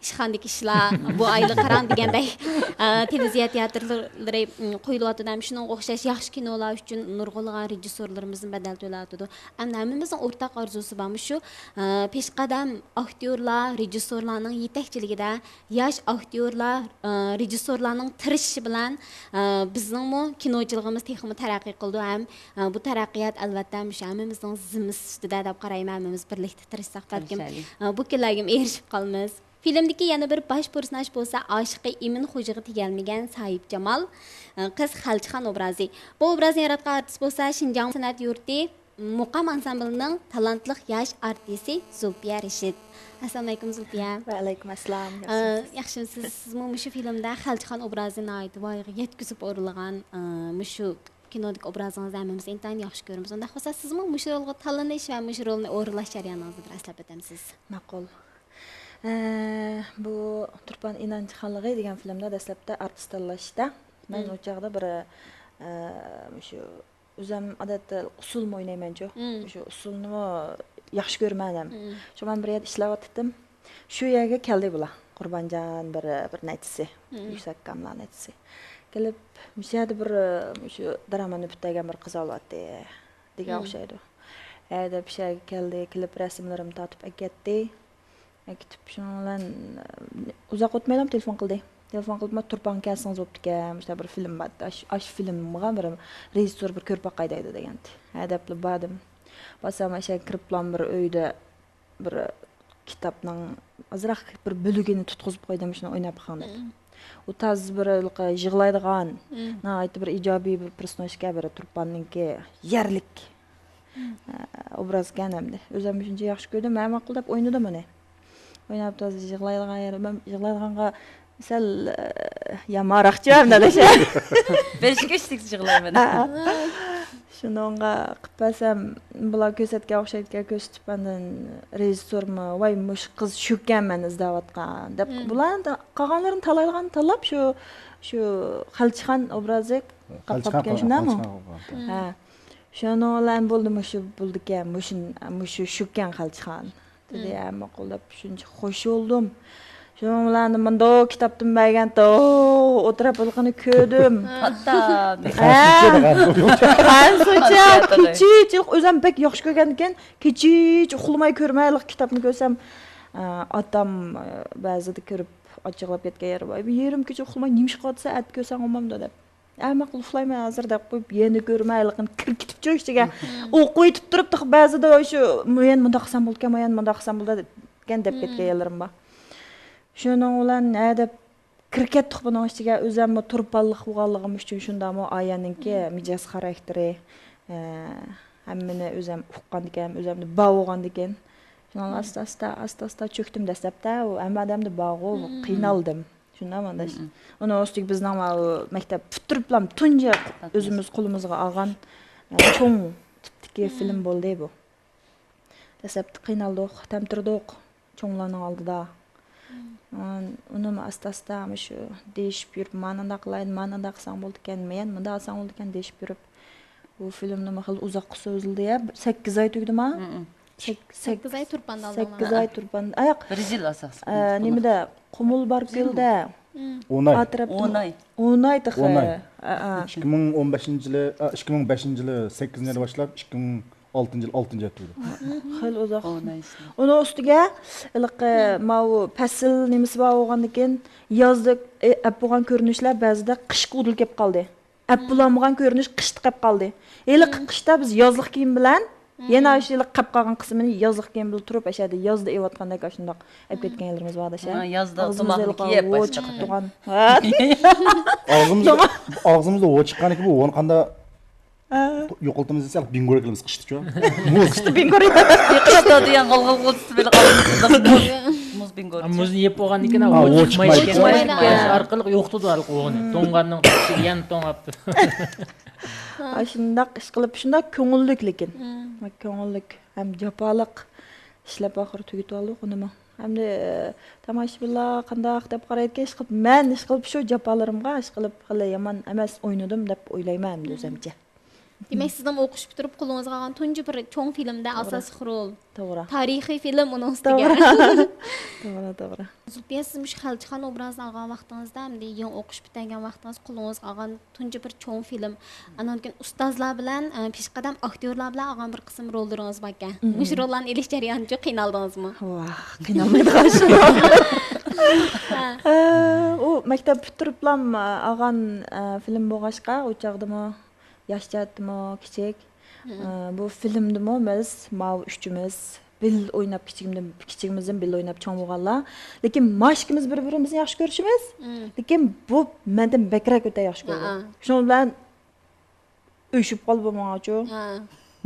ئىشخانىدىكى ئىشلار، بۇ ئايلىق قاراڭ دېگەندەك، ئە، تېلېۋىزىيە تىياتىرلىرى، ئم، قويۇلۇۋاتىدۇ. ھەم شۇنىڭغا ئوخشاش ياخشى كىنولار ئۈچۈن نۇرغۇنلىغان رېژىسسورلىرىمىزدىن بەدەل تۆلەۋاتىدۇ. ئەمدى ھەممىمىزنىڭ ئورتاق ئارزۇسى بار مۇشۇ، ئە، پېشقەدەم ئاكتيورلار، رېژىسسورلارنىڭ يېتەكچىلىكىدە ياش ئاكتيورلار، ئە، رېژىسسورلارنىڭ تىرىشىشى بىلەن، ئە، بىزنىڭمۇ كىنوچىلىقىمىز تېخىمۇ تەرەققىي قىلىدۇ. ھەم، ئە، بۇ تەرەققىيات، ئەلۋەتتە، مۇشۇ ھەممىمىزنىڭ زىممىسى ئۈستىدە دەپ قارايمەن. ھەممىمىز بىرلىكتە تىرىشساق، بەلكىم، ئە، بۇ كۈنلەرگىمۇ ئېرىشىپ قالىمىز. فىلىمدىكى يەنە بىر باش پېرسوناژ بولسا ئاشىقى ئىمىن خوجىغا تېگەلمىگەن ساھىبجامال، ئە، قىز خەلچىخان ئوبرازى. بۇ ئوبرازنى ياراتقان ئارتىس بولسا شىنجاڭ سەنئەت يۇرتى مۇقام ئانسامبىلىنىڭ تالانتلىق ياش ئارتىسى زۇلپىيە رېشىت. ئەسسالامۇئەلەيكۇم، زۇلپىيە. ۋەئەلەيكۇم ئەسسالام. ئە، ياخشىمۇسىز؟ سىزمۇ مۇشۇ فىلىمدا خەلچىخان ئوبرازى ناھايىتى ۋايىغا يەتكۈزۈپ ئورۇنلىغان، ئە، مۇشۇ كىنودىكى ئوبرازىڭىزنى ھەممىمىز ئىنتايىن ياخشى كۆرىمىز. ئۇنداق بولسا، سىزمۇ مۇشۇ رولغا تاللىنىش ۋە مۇشۇ رولنى ئورۇنلاش جەريانىڭىزنى بىر ئەسلەپ ئۆتەمسىز؟ ماقۇل. ئە، بۇ تۇرپان ئىنانچى خانلىقى دېگەن فىلىمدا دەسلەپتە ئارتىس تاللاشتا مەن ئۇ چاغدا بىر، ئە، مۇشۇ ئۆزۈم ئادەتتە ئۇسسۇلمۇ ئوينايمەنچۇ. شۇ ئۇسسۇلنىمۇ ياخشى كۆرىمەن ھەم. شۇ مەن بىر يەردە ئىشلەۋاتاتتىم. شۇ يەرگە كەلدى بۇلار. قۇربانجان بىر، بىر نەچچىسى. يۈكسەك ئاكاملار نەچچىسى. كېلىپ، مۇشۇ يەردە بىر، شۇ دىرامانى پۈتتۈرگەن بىر قىز ئولتۇراتتى دېگەن ئوخشايدۇ. ھە دەپ شۇ يەرگە كەلدى. كېلىپ رەسىملىرىمنى تارتىپ ئەكەتتى. ئەكېتىپ، شۇنىڭ بىلەن، ئۇزاق ئۆتمەيلا تېلېفون قىلدى. تېلېفون قىلىپ، «ما تۇرپانغا كەلسىڭىز بوپتىكەن، مۇشۇنداق بىر فىلىم بار. ئاش، ئاش فىلىمغا بىر رېژىسسور بىر كۆرۈپ باقاي» دەيدۇ دېگەنتى. ھە دەپلا باردىم. بارسام، ئاشۇ كىرىپلا بىر ئۆيدە بىر كىتابنىڭ ئازراق بىر بۆلىكىنى تۇتقۇزۇپ قويدۇم، شۇنى ئويناپ بېقىڭ دەپ. ئۇ تازا بىر ھېلىقى يىغلايدىغان، ناھايىتى بىر ئىجابىي بىر پېرسوناژكەن، بىر تۇرپاننىڭكى يەرلىك ئوبرازكەن ئەمدى. ئۆزۈم شۇنچە ياخشى كۆردۈم، ھە، ماقۇل دەپ ئوينىدىم ئۇنى. ئويناپ تازا يىغلايدىغان يېرى، مەن يىغلايدىغانغا سەل، ئە، يامانراقچۇ ئەمدى ئاداش. بىر ئىككى ئۈچ تېگىز يىغلايمەن. ھە. شۇنىڭغا قىلىپ بەرسەم، بۇلار كۆرسەتكەن ئوخشايدىكەن، كۆرسىتىپ ئاندىن رېژىسسورمۇ، «ۋاي، مۇشۇ قىز شۇكەن مەن ئىزدەۋاتقان» دەپ، بۇلارنى قالغانلىرىنى تاللايدىغان تاللاپ، شۇ، شۇ خەلچىخان ئوبرازى قاپلاپتىكەن، شۇنداقمۇ؟ ھە. شۇنىڭ بىلەن بولدى، مۇشۇ بولىدىكەن، مۇشۇ، مۇشۇ شۇكەن خەلچىخان. دېدى، ھە، ماقۇل دەپ شۇنچە خوش بولدۇم. شۇنىڭ بىلەن مۇنداق كىتابتىن بەرگەنتى، ئولتۇرۇپ ھېلىقىنى كۆردۈم. ھە. خەنسۇچە، كېچىچە، ئۆزۈم بەك ياخشى كۆرگەندىكىن، كېچىچە ئۇخلىماي كۆرمەي ھېلىقى كىتابنى كۆرسەم، ئاتام بەزىدە كۆرۈپ ئاچچىقلاپ كەتكەن يېرى بار. يېرىم كېچە ئۇخلىماي، نېمىشقا قالدى، سائەت كۆرسەڭ بولمامدۇ دەپ. ئە، ماقۇل، ئۇخلايمەن ھازىر دەپ قويۇپ، يەنە كۆرمەي ھېلىقىنى كىرىپ كېتىپچۇ ئىچىگە. ئوقۇۋېتىپ تۇرۇپتۇ، بەزىدە شۇ، مۇ-، يەنە مۇنداق قىلسام بولىدىكەن، يەنە مۇنداق قىلسام بولىدىكەن دەپ كەتكەن يەرلىرىم بار. شۇنىڭ بىلەن ھە دەپ كىرىپ كەتتۇق بۇنىڭ ئىچىگە. ئۆزۈممۇ تۇرپانلىق بولغانلىقىم ئۈچۈن شۇنداقمۇ ئايەننىڭكى مىجەز خاراكتېرى، ئە، ھەممىنى ئۆزۈم ئۇققاندىكىن، ئۆزۈمدە بار بولغاندىكىن، شۇنىڭ ئاستا ئاستا، ئاستا ئاستا چۆكتۈم. دەسلەپتە ئۇ ھەممە ئادەمدە بارغۇ، قىينالدىم. شۇنداق مانداش. ئۇنىڭ ئۈستىگە بىزنىڭ ماۋۇ مەكتەپ پۈتتۈرۈپلا تۇنجى ئۆزىمىز قولىمىزغا ئالغان، ئە، چوڭ تىپتىكى فىلىم بولدى بۇ. دەسلەپتە قىينالدۇق، تەمتىرىدۇق چوڭلارنىڭ ئالدىدا. ئۇنىمۇ ئاستا ئاستا مۇشۇ دېيىشىپ يۈرۈپ، مانىنداق قىلايلى، مانىنداق قىلساڭ بولىدىكەن، مەن مۇنداق قىلساڭ بولىدىكەن دېيىشىپ يۈرۈپ، بۇ فىلىمنىمۇ خېلى ئۇزاققا سوزۇلدى يا، سەككىز ئاي تۈگىدىما؟ سەك- سەك- سەككىز ئاي تۇرپان ئالدىڭلار. سەككىز ئاي تۇرپان. ئاياق، بىر يىل ئاساسلىق. ئە، نېمىدە، قۇمۇل باركۆلدە. ئون ئاي. ئون ئاي تېخى. ئون ئاي. ئىككى مىڭ ئون بەشىنچى يىلى، ئىككى مىڭ بەشىنچى يىلى سەككىزىنچى ئايدا باشلاپ، ئىككى مىڭ ئالتىنچى يىل ئالتىنچى ئايدا تۈگىدى. خېلى ئۇزاق. ئۇنىڭ ئۈستىگە ھېلىقى ماۋۇ پەسىل نېمىسى بار بولغاندىكىن، يازدا ئەپ بولغان كۆرۈنۈشلەر بەزىدە قىشقا ئۇدۇل كېلىپ قالدى. ئەپ بولالمىغان كۆرۈنۈش قىشتا قېلىپ قالدى. ھېلىقى قىشتا بىز يازلىق كىيىم بىلەن يەنە ئاشۇ ھېلىقى قېلىپ قالغان قىسمىنى يازلىق كىيىم بىلەن تۇرۇپ، ئەشەدە يازدا ئېۋاتقاندەك ئاشۇنداق ئەپ كەتكەن يىللىرىمىز بار دەشە. يازدا تۇماقنى كىيىپ، ۋوچ چىقىپ تۇرغان. ئاغزىمىزدا، ئاغزىمىزدا ۋوچ چىققاندىكىن بۇ ۋونى قانداق يوقىتىمىز دېسە، بىڭگور كىلىمىز قىشتىچۇ. مۇز. قىشتا بىڭگور. قىشتا دېگەن غىل غىل غىل سۈتى. مۇز، مۇز بىڭگور. مۇزنى يەپ بولغاندىكىن ۋوچ چىقمايدىكەن. ۋوچ چىقمايدىكەن. ئارقىلىق يوقىتىدۇ ھېلىقى ۋونى. توڭغاننىڭ يەنە توڭاپ. ئاشۇنداق ئىش قىلىپ، شۇنداق كۆڭۈللۈك لېكىن. كۆڭۈللۈك ھەم جاپالىق ئىشلەپ ئاخىرى تۈگىتىۋالدۇق ئۇنىمۇ. ئەمدى، ئە، تاماشىبىنلار قانداق دەپ قارايدىكەن، ئىشقىلىپ مەن ئىشقىلىپ شۇ جاپالىرىمغا ئىشقىلىپ خېلى يامان ئەمەس ئوينىدىم دەپ ئويلايمەن ئەمدى ئۆزۈمچە. دېمەك، سىزنىڭ ئوقۇش پۈتتۈرۈپ قولىڭىزغا ئالغان تۇنجى بىر چوڭ فىلىمدە ئاساسلىق رول. توغرا. تارىخىي فىلىم ئۇنىڭ ئۈستىگە. توغرا، توغرا. زۇلپىيە، سىز مۇشۇ خەلچىخان ئوبرازىنى ئالغان ۋاقتىڭىزدا، ئەمدى يېڭى ئوقۇش پۈتتۈرگەن ۋاقتىڭىز قولىڭىزغا ئالغان تۇنجى بىر چوڭ فىلىم. ئانان كېيىن ئۇستازلار بىلەن، ئە، پېشقەدەم ئاكتيورلار بىلەن ئالغان بىر قىسىم روللىرىڭىز باركەن. مۇشۇ روللارنى ئېلىش جەريانىدا قىينالدىڭىزمۇ؟ ۋاھ، قىينالمايدىغان ئىش. ئە، ئۇ مەكتەپ پۈتتۈرۈپلام، ئە، ئالغان، ئە، فىلىم بولغاچقا، ئۇ چاغدىمۇ ياش جەھەتتىمۇ كىچىك. ئە، بۇ فىلىمدىمۇ بىز ماۋۇ ئۈچىمىز بىللە ئويناپ، كىچىكىمدىن، كىچىكىمىزدىن بىللە ئويناپ چوڭ بولغانلار. لېكىن مانا ئىككىمىز بىر-بىرىمىزنى ياخشى كۆرۈشىمىز. لېكىن بۇ مەندىن بەكرەك ئۆتە ياخشى كۆرىدۇ. شۇنىڭ بىلەن ئۆچۈپ قالدى بۇ ماڭاچۇ.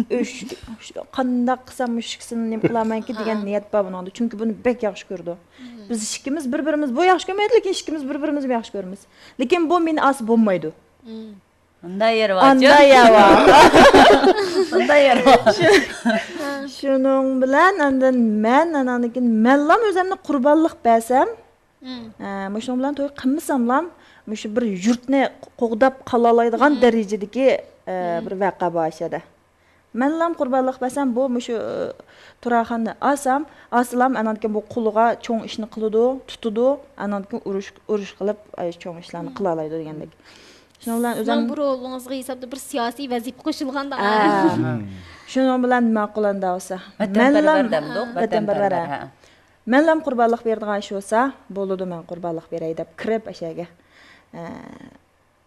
ئۆچ-، قانداق قىلسام مۇشۇ ئىككىسىنى نېمە قىلارمەنكى دېگەن نىيەت بار بۇنىڭدا. چۈنكى بۇنى بەك ياخشى كۆرىدۇ. بىز ئىككىمىز بىر-بىرىمىز، بۇ ياخشى كۆرمەيدۇ، لېكىن ئىككىمىز بىر-بىرىمىزنى ياخشى كۆرىمىز. لېكىن بۇ مېنى ئالسا بولمايدۇ. مۇنداق يېرى بار. ئاندا يا بار. مۇنداق يېرى بار. شۇنىڭ بىلەن ئاندىن مەن ئاناندىن كېيىن مەنلام ئۆزۈمنى قۇربانلىق بەرسەم، ئە، مۇشۇنىڭ بىلەن توي قىلمىساملام، مۇشۇ بىر يۇرتنى قوغداپ قالالايدىغان دەرىجىدىكى، ئە، بىر ۋەقە بار ئىچىدە. مەنلام قۇربانلىق بەرسەم، بۇ مۇشۇ، ئە، تۇراخاننى ئالسام، ئالسىلام ئاناندىن كېيىن بۇ قولىغا چوڭ ئىشنى قىلىدۇ، تۇتىدۇ، ئاناندىن كېيىن ئۇرۇش، ئۇرۇش قىلىپ، ئاي، چوڭ ئىشلارنى قىلالايدۇ دېگەندەك. شۇنىڭ بىلەن سىزنىڭ ئۆزۈم بۇ رولىڭىزغا ھېسابتا بىر سىياسىي ۋەزىپە قوشۇلغان. ھە. شۇنىڭ بىلەن ماقۇل ئەمدى بولسا. ۋەتەنپەرۋەر مەنلام دەمدۇق، ۋەتەنپەرۋەر. ۋەتەنپەرۋەر، ھە. مەنلام قۇربانلىق بېرىدىغان ئىش بولسا، بولىدۇ، مەن قۇربانلىق بېرەي دەپ كىرىپ ئەشەگە. ئە،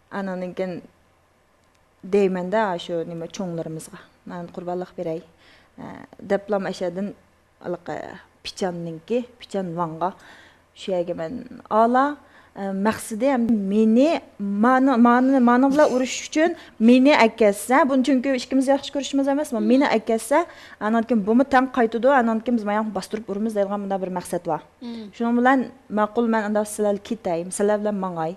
ئاناندىن كېيىن دەيمەن-دە، شۇ نېمە چوڭلىرىمىزغا، مەن قۇربانلىق بېرەي، ئە، دەپلام ئەشەدىن ھېلىقى پىچاننىڭكى، پىچان ۋاڭغا شۇ يەرگە مەن ئالا، ئە، مەقسىتى ھەم مېنى، مانى، مانى، مانىڭ بىلەن ئۇرۇشۇش ئۈچۈن مېنى ئەكەتسە، بۇنى چۈنكى ئىككىمىز ياخشى كۆرۈشىمىز ئەمەسمۇ، مېنى ئەكەتسە، ئانان كېيىن بۇمۇ تەڭ قايتىدۇ، ئانان كېيىن بىز ماياقنى باستۇرۇپ ئۇرىمىز دەيدىغان مۇنداق بىر مەقسەت بار. شۇنىڭ بىلەن ماقۇل، مەن ئانداق سىلەرگە كېتەي، سىلەر بىلەن ماڭاي.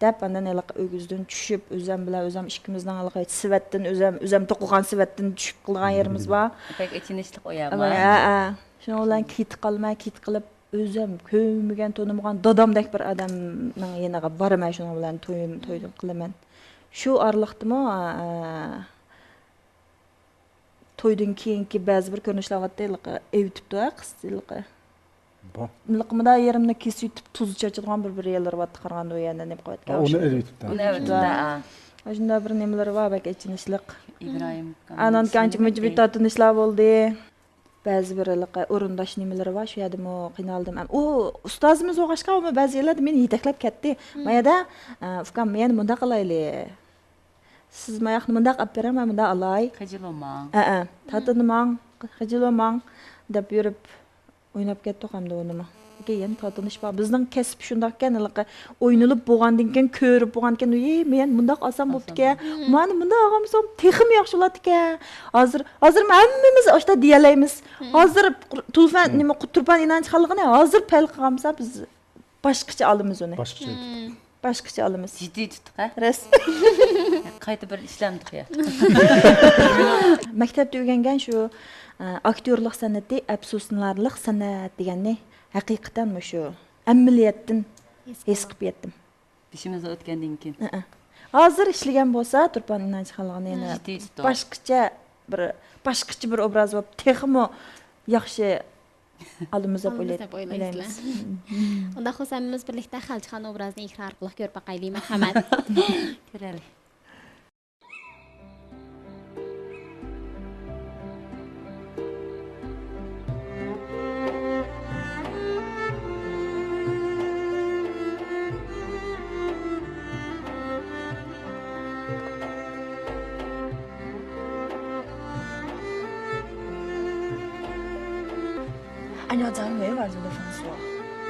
دەپ، ئاندىن ھېلىقى ئۆگزىدىن چۈشۈپ، ئۆزۈم بىلەن ئۆزۈم ئىككىمىزنىڭ ھېلىقى سېۋەتتىن، ئۆزۈم، ئۆزۈم توقۇغان سېۋەتتىن چۈشۈپ قىلىدىغان يېرىمىز بار. بەك ئېچىنىشلىق ئۇ يەر. ھە، ھە. شۇنىڭ بىلەن كېتىپ قالماي، كېتىپ قېلىپ، ئۆزۈم كۆرمىگەن، تونۇمىغان دادامدەك بىر ئادەمنىڭ يېنىغا بارىمەن، شۇنىڭ بىلەن تويۇم، تويدىن قىلىمەن. شۇ ئارىلىقتىمۇ، ئە، تويدىن كېيىنكى بەزى بىر كۆرۈنۈشلەر بارتتى، ھېلىقى ئېۋىتىپتۇ، ھە، قىز ھېلىقى. بار. ھېلىقى مۇنداق يېرىمنى كېسىۋېتىپ، تۇز چاچىدىغان بىر، بىر يەرلىرى بارتتى، قارىغاندا ئۇ يەردە نېمە قىلىۋەتكەن. ئۇنى ئېۋىتىپتۇ. ئۇنى ئېۋىتىپتۇ، ھە. ئاشۇنداق بىر نېمىلىرى بار، بەك ئېچىنىشلىق. ئانان كېيىن ئانچە مۇنچە بىر تارتىنىشلار بولدى. بەزى بىر ھېلىقى ئورۇنداش نېمىلىرى بار، شۇ يەردىمۇ قىينالدىم. ئۇ ئۇستازىمىز بولغاچقا، ئۇمۇ بەزى يەرلەردە مېنى يېتەكلەپ كەتتى. ما يەردە، ئە، ئۇكام، يەنە مۇنداق قىلايلى. سىز ماياقنى مۇنداق ئاپ بېرىڭ، مەن مۇنداق ئالاي. خىجىل بولماڭ. ھەئە، تارتىنماڭ، خىجىل بولماڭ دەپ يۈرۈپ ئويناپ كەتتۇق ئەمدى ئۇنىمۇ. يەنە تارتىنىش بار. بىزنىڭ كەسىپ شۇنداقكەن، ھېلىقى ئوينىلىپ بولغاندىن كېيىن، كۆرۈپ بولغاندىن كېيىن، ۋىي، مەن مۇنداق ئاسان بوپتىكەن، مانا مۇنداق ئالغانمىسام تېخىمۇ ياخشى بولاتتىكەن. ھازىر، ھازىر ھەممىمىز ئاشۇنداق دېيەلەيمىز. ھازىر تۇلفان، نېمە، تۇرپان ئىنانچ خانلىقىنى ھازىر پەيل قىلغانمىسا، بىز باشقىچە ئالىمىز ئۇنى. باشقىچە. باشقىچە ئالىمىز. جىددىي تۇتتۇق، ھە؟ راست. قايتا بىر ئىشلەمدۇق يا. مەكتەپتە ئۆگەنگەن شۇ، ئە، ئاكتيورلۇق سەنئىتى ئەپسۇسلىنارلىق سەنئەت دېگەننى ھەقىقەتەن مۇشۇ ئەمەلىيەتتىن ھېس قىلىپ يەتتىم. بېشىمىزدىن ئۆتكەندىن كېيىن. ھەئە. ھازىر ئىشلىگەن بولسا، تۇرپان ئىنانچ خانلىقىنى يەنە جىددىي تۇتتۇق. باشقىچە بىر، باشقىچە بىر ئوبراز بولۇپ، تېخىمۇ ياخشى ئالىمىز دەپ ئالىمىز ئويلاي-، دەپ ئويلايسىلەر. ئويلايمىز. ئۇنداق بولسا ھەممىمىز بىرلىكتە خەلچىخان ئوبرازىنى ئېكران ئارقىلىق كۆرۈپ باقايلى، مەرھەمەت. كۆرەيلى. 按照咱们维吾尔族的风俗，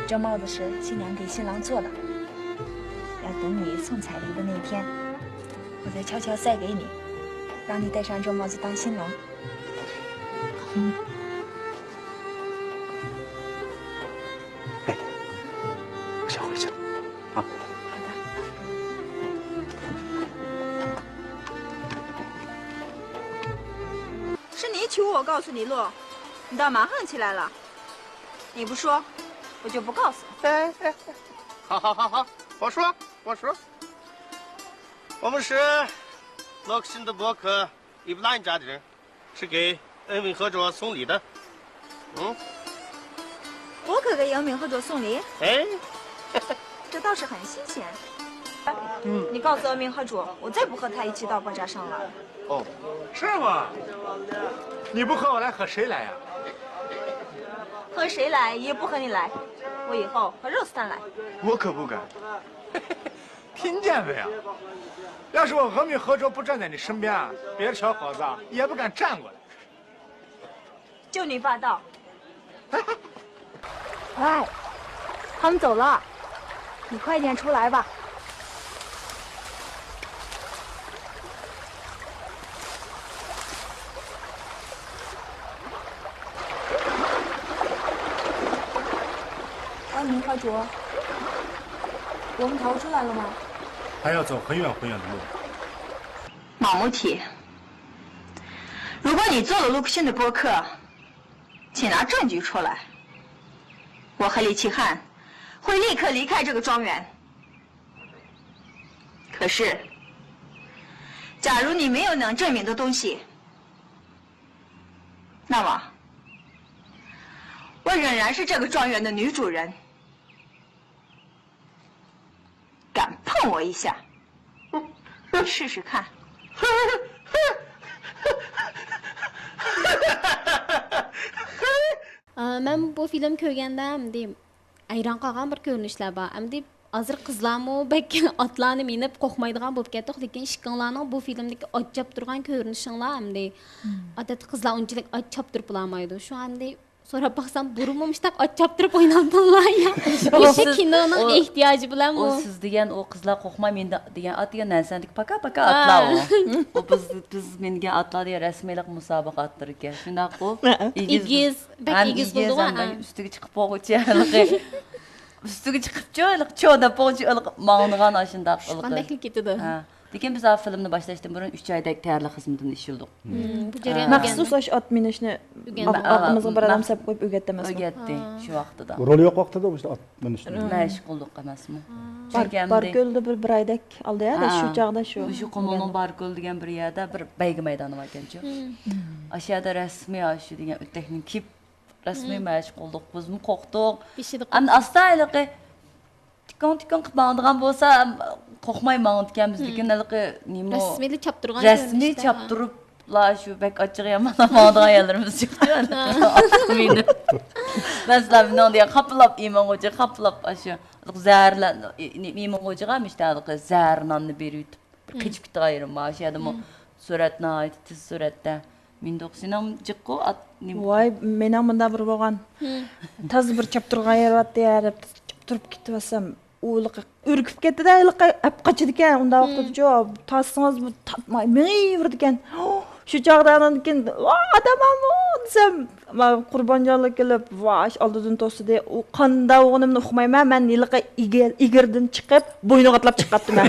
这帽子是新娘给新郎做的，要等你送彩礼的那天，我再悄悄塞给你，让你戴上这帽子当新郎。 嘿，我先回去了啊。好的。是你求我告诉你路，你倒蛮横起来了。你不说，我就不告诉。哎哎哎，好好好好，我说我说，我们是洛克辛的伯克伊布拉欣家的人。 是给恩敏和卓送礼的。嗯？我可给恩敏和卓送礼？哎，这倒是很新鲜。嗯，你告诉恩敏和卓，我再不和他一起到爆炸上了。哦，是吗？你不和我来，和谁来呀？和谁来也不和你来，我以后和肉丝蛋来。我可不敢。 听见没有？要是我恩敏和卓不站在你身边啊，别的小伙子啊也不敢站过来。就你霸道。哎，他们走了，你快点出来吧。 恩敏和卓，我们逃出来了吗？还要走很远很远的路。马木提，如果你做了陆克辛的播客，请拿证据出来。我和李奇汉会立刻离开这个庄园。可是，假如你没有能证明的东西， 那么，我仍然是这个庄园的女主人。敢碰我一下，试试看。 ئە، مەن بۇ فىلىم كۆرگەندە، ئەمدى ھەيران قالغان بىر كۆرۈنۈشلەر بار. ئەمدى ھازىر قىزلارمۇ بەك ئاتلارنى مىنىپ قورقمايدىغان بولۇپ كەتتۇق، لېكىن ئىككىڭلارنىڭ بۇ فىلىمدىكى ئات چاپتۇرغان كۆرۈنۈشۈڭلار ئەمدى. ئادەتتە قىزلار ئۇنچىلىك ئات چاپتۇرۇپ بولالمايدۇ. شۇڭا ئەمدى سوراپ باقسام، بۇرۇنمۇ مۇشۇنداق ئات چاپتۇرۇپ ئويناپتىلا يا؟ ئۇ مۇشۇ سىز، كىنونىڭ ئۇ، ئېھتىياجى بىلەنمۇ؟ ئۇ سىز دېگەن ئۇ قىزلار قورقماي مېنى دېگەن ئات دېگەن نەرسەندىكى پاكا پاكا ئاتلار ئۇ. ئۇ بىز، بىز مىنگەن ئاتلار دېگەن رەسمىيلىق مۇسابىقە ئاتلىرىكەن. شۇنداققۇ؟ ئېگىز. ئېگىز. بەك ھەم ئېگىز ئېگىز، بولىدىغۇ، ھەم ھە. ئۈستىگە چىقىپ بولغۇچە، ھېلىقى ئۈستىگە چىقىپچۇ، ھېلىقى چو دەپ بولغۇچە، ھېلىقى ماڭىدىغان ئاشۇنداق، ھېلىقى. چۈشكەندەكلا كېتىدۇ. ھە. لېكىن بىز ھا فىلىمنى باشلاشتىن بۇرۇن ئۈچ ئايدەك تەييارلىق خىزمىتىنى ئىشلىدۇق. مم، بۇ جەريان ھە. مەخسۇس ئاشۇ ئات مىنىشنى ئۆگەندى. ئاپىمىزغا بىر ئادەم سېلىپ قويۇپ ئۆگەتتى ئەمەسمۇ؟ ئۆگەتتى، ھا. شۇ ۋاقتىدا. رول يوق ۋاقتىدا مۇشۇ ئات مىنىشنى. مەشىق قىلدۇق ئەمەسمۇ؟ ھا. بار، چۈنكى ئەمدى باركۆلدە بىر، بىر ئايدەك ئالدى، ھە، ھە، شۇ ھە. چاغدا شۇ. شۇ قۇمۇلنىڭ باركۆل دېگەن بىر يەردە بىر بەيگە مەيدانى باركەنچۇ. مم. ئاشۇ يەردە رەسمىي ئاشۇ دېگەن ئۆتەكنى كىيىپ، رەسمىي مم. مەشىق قىلدۇق. بىزمۇ قورقتۇق. ئەمدى ئاستا ھېلىقى تىكىڭ تىكىڭ قىلىپ ماڭىدىغان بولسا، قورقماي ماڭىدىكەنمىز. مم. لېكىن ھېلىقى نېمە، رەسمىيلا چاپتۇرغان رەسمىي كۆرۈنۈشتە، ھا. چاپتۇرۇپلا شۇ بەك ئاچچىقى يامانلاپ ماڭىدىغان يەرلىرىمىز چىقتى. مېنىڭ. مەسىلەن، مېنىڭ دېگەن خاپىلاپ ئىمىنغۇچى، خاپىلاپ ئاشۇ زەھەرلەر، ئىمىنغۇچىغا مۇشۇ ھېلىقى زەھەر ناننى بېرىۋېتىپ، بىر مم. قېچىپ كېتىدىغان يېرىم بار. شۇ يەردىمۇ مم. سۈرئەت، ناھايىتى تېز سۈرئەتتە مىندوق سېنىڭ جىققۇ ئات نېمە؟ ۋاي، مېنىڭ مۇنداق بىر بولغان. تازا بىر چاپتۇرغان يېرى بارتى، ھەرەپ چاپتۇرۇپ كېتىۋالسام، ئۇ ھېلىقى ئۈركۈپ كەتتى-دە، ھېلىقى ئەپ قاچىدىكەن، ئۇنداق ۋاقىتتىچۇ، تارتسىڭىز بۇ تارتماي مېڭىۋېرىدىكەن. شۇ چاغدا ئانان كېيىن، ۋا، ئادام بارمۇ دېسەم، ما، قۇربانجانلار كېلىپ، ۋا، ئالدىدىن توسىدى. ئۇ قانداق بولغىنىمنى ئۇقمايمەن، مەن ھېلىقى ئېگىر-، ئېگىردىن چىقىپ، بوينىغا ئاتلاپ چىقىپتىمەن.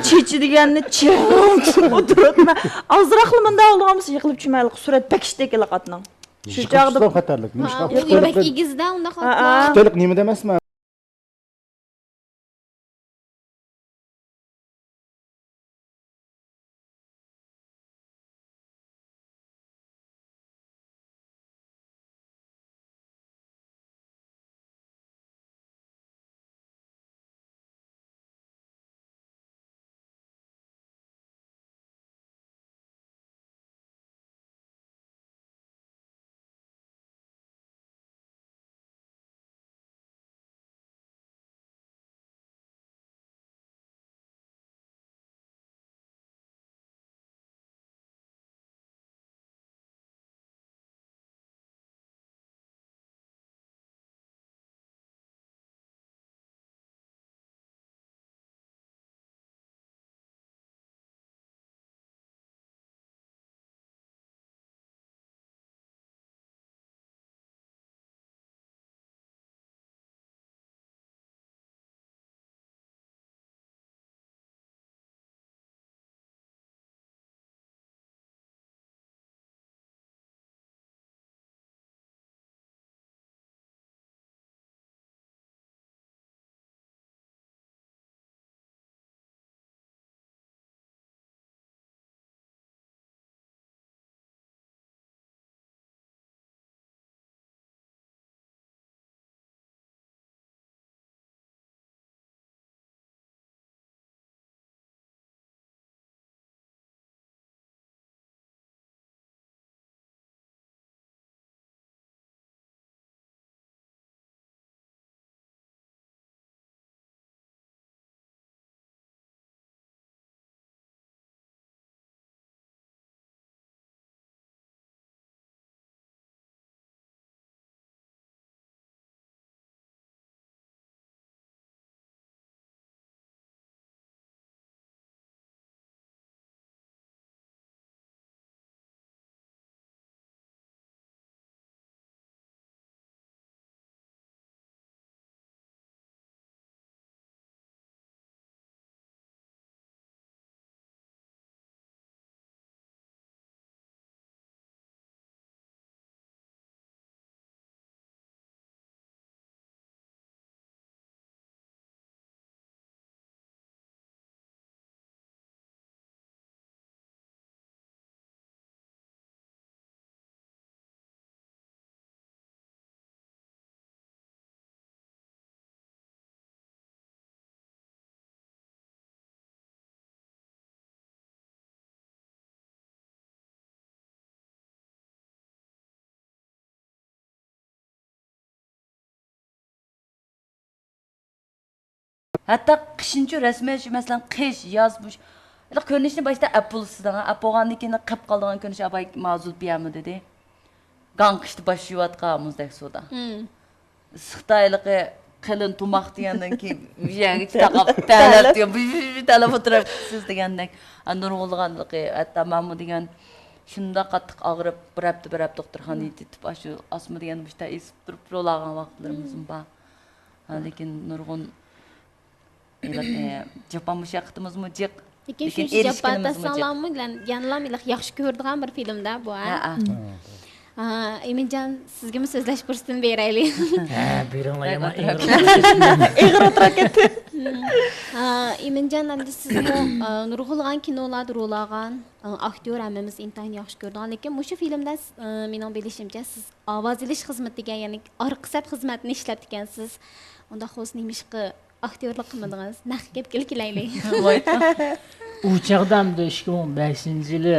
چېچى دېگەننى چىرىڭ تۇتۇپ ئولتۇرۇپتىمەن. ئازراقلا مۇنداق بولغان بولسا، يىقىلىپ چۈشمەي، ھېلىقى سۈرئەت بەك كىچىك ھېلىقى ئاتنىڭ. شۇ چاغدا خەتەرلىك. نېمىشقا ھا، ئۇ بەك ئېگىز-دە، ئۇنداق ھا، ھا. خىتايلىق نېمە دېمەسمەن؟ ھەتتا قىشنىچۇ رەسمىي شۇ، مەسىلەن، قىش، ياز، مۇش-، ھېلىقى كۆرۈنۈشنى باشتا ئەپ بولىسىز دەڭ، ئەپ بولغاندىن كېيىن قېپ قالىدىغان كۆرۈنۈش ئاپاي ماۋۇ زۇلپىيەمۇ دېدى. گاڭ قىشتا باش يۇيۇۋاتقان مۇزدەك سۇدا. ئىسسىقتا ھېلىقى قېلىن تۇماق دېگەندىن كېيىن يەرگە تاقاپ تەلەپ دېگەن، بىر، بىر، بىر تەلەپ ئولتۇرۇپ سىز دېگەندەك. ئا، نۇرغۇنلىغانلىقى، ھەتتا مەنمۇ دېگەن شۇنداق قاتتىق ئاغرىپ، بىر ھەپتە، بىر ھەپتە دوختۇرخانىدا يېتىپ، ئاشۇ ئاسما دېگەن مۇشتا ئېسىپ تۇرۇپ رولاغان ۋاقىتلىرىمىزمۇ بار. ھا، لېكىن نۇرغۇن ھېلىقى جاپا مۇشەققىتىمىزمۇ جىق. لېكىن لېكىن شۇنچە جاپا ئېرىشكىنىمىزمۇ جىق. تارتساڭلارمۇ، يەنىلا ھېلىقى ياخشى كۆرىدىغان بىر فىلىمدە بۇ، ھە؟ ھە، ھە. ھا، ئىمىنجان، سىزگىمۇ سۆزلەش پۇرسىتىنى بېرەيلى. ھە، بېرىڭلار، يامان ئېغىر ئولتۇرۇپ كەتتى. ھا، ئىمىنجان، ئەمدى سىزمۇ، ئا، نۇرغۇنلىغان كىنولاردا رول ئالغان، ئا، ئاكتيور، ھەممىمىز ئىنتايىن ياخشى كۆرىدىغان. لېكىن مۇشۇ فىلىمدە، ئا، مېنىڭ بىلىشىمچە، سىز ئاۋاز ئېلىش خىزمىتىگە، يەنى ئارقا سەپ خىزمەتنى ئىشلەپتىكەنسىز. ئۇنداق بولسا نېمىشقا ئاكتيورلۇق قىلمىدىڭىز؟ نەق گەپكە كېلەيلى. ئۇ چاغدا ئەمدى ئىككى مىڭ بەشىنچى يىلى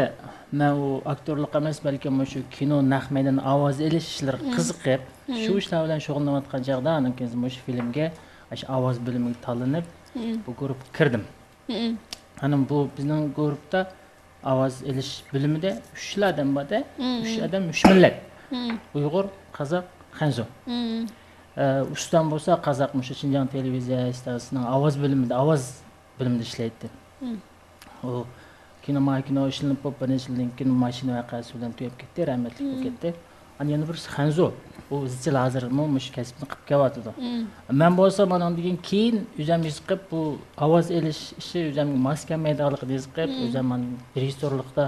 مەن ئۇ ئاكتيورلۇق ئەمەس، بەلكىم مۇشۇ كىنو، نەق مەيدان، ئاۋاز ئېلىش ئىشلىرىغا قىزىقىپ، شۇ ئىشلار بىلەن شۇغۇللىنىۋاتقان چاغدا، ئاندىن كېيىن مۇشۇ فىلىمگە، ئاشۇ ئاۋاز بۆلۈمىگە تاللىنىپ، بۇ گۇرۇپپىغا كىردىم. ئاندىن بۇ بىزنىڭ گۇرۇپپىدا ئاۋاز ئېلىش بۆلۈمىدە ئۈچ ئادەم بار-دە. ئۈچ ئادەم، ئۈچ مىللەت. ئۇيغۇر، قازاق، خەنزۇ. ئە، ئۇستام بولسا قازاق، مۇشۇ شىنجاڭ تېلېۋىزىيە ئىستانسىسىنىڭ ئاۋاز بۆلۈمىدە، ئاۋاز بۆلۈمىدە ئىشلەيتتى. ئۇ كىنو، ما كىنو ئىشلىنىپ بولۇپ، بىر نەچچە يىلدىن كېيىن ماشىنا ۋەقەسى بىلەن تۈگەپ كەتتى، رەھمەتلىك بولۇپ كەتتى. ئاندىن يەنە بىرسى خەنزۇ. ئۇ ئىزچىل ھازىرمۇ مۇشۇ كەسىپنى قىلىپ كېلىۋاتىدۇ. مەن بولسا مانىڭدىن كېيىن ئۆزۈم ھېس قىلىپ، بۇ ئاۋاز ئېلىش ئىشى ئۆزۈمگە ماس كەلمەيدىغانلىقىنى ھېس قىلىپ، ئۆزۈم مانا رېژىسسورلۇقتا،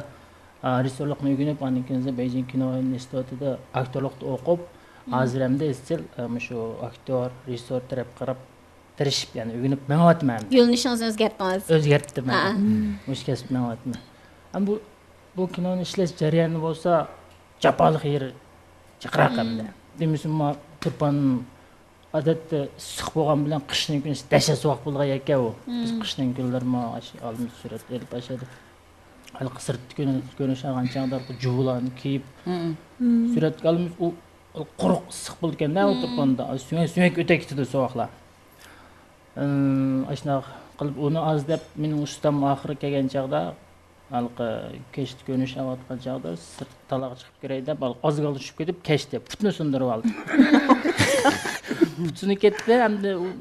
ئا، رېژىسسورلۇقنى ئۆگىنىپ، ئاندىن كېيىن بېيجىڭ كىنو ئىنستىتۇتىدا ئاكتورلۇقتا ئوقۇپ، ھازىر ئەمدى ئىزچىل، ئا، مۇشۇ ئاكتور، رېژىسسور تەرەپ قاراپ تىرىشىپ، يەنى ئۆگىنىپ مېڭىۋاتىمەن. يۆنىلىشىڭىزنى ئۆزگەرتتىڭىز. ئۆزگەرتتىم. ھە. مۇشۇ كەسىپتە مېڭىۋاتىمەن. ئەمما بۇ، بۇ كىنونى ئىشلەش جەريانى بولسا جاپالىق يېرى جىقراق ئەمدى. دېمىسىمۇ، تۇرپان ئادەتتە ئىسسىق بولغان بىلەن قىشنىڭ كۈنى دەھشەت سوغۇق بولىدىغان يەركەن ئۇ. بىز قىشنىڭ كۈنلىرىمۇ ئاشۇ ئالدىمىزدا سۈرەت ئېلىپ ئاشۇ ھېلىقى سىرتتا كۆرۈنۈش ئالغان چاغدا جۇۋىلارنى كىيىپ سۈرەتكە ئالىمىز. ئۇ، ئۇ قۇرۇق ئىسسىق بولىدىكەن-دە، ئۇ تۇرپاندا. سۆڭەك، سۆڭەك ئۆتۈپ كېتىدۇ سوغۇقلار. ئاشۇنداق قىلىپ ئۇنى ئاز دەپ، مېنىڭ ئۇستام ئاخىرى كەلگەن چاغدا، ھېلىقى كەچتە كۆرۈنۈش ئاۋاتقان چاغدا سىرت تالاغا چىقىپ كىرەي دەپ، ھېلىقى ئازگالدا چۈشۈپ كېتىپ كەچتە پۇتنى سۇندۇرۇۋالدى. پۇت سۇنۇپ كەتتى، ئەمدى ئۇ،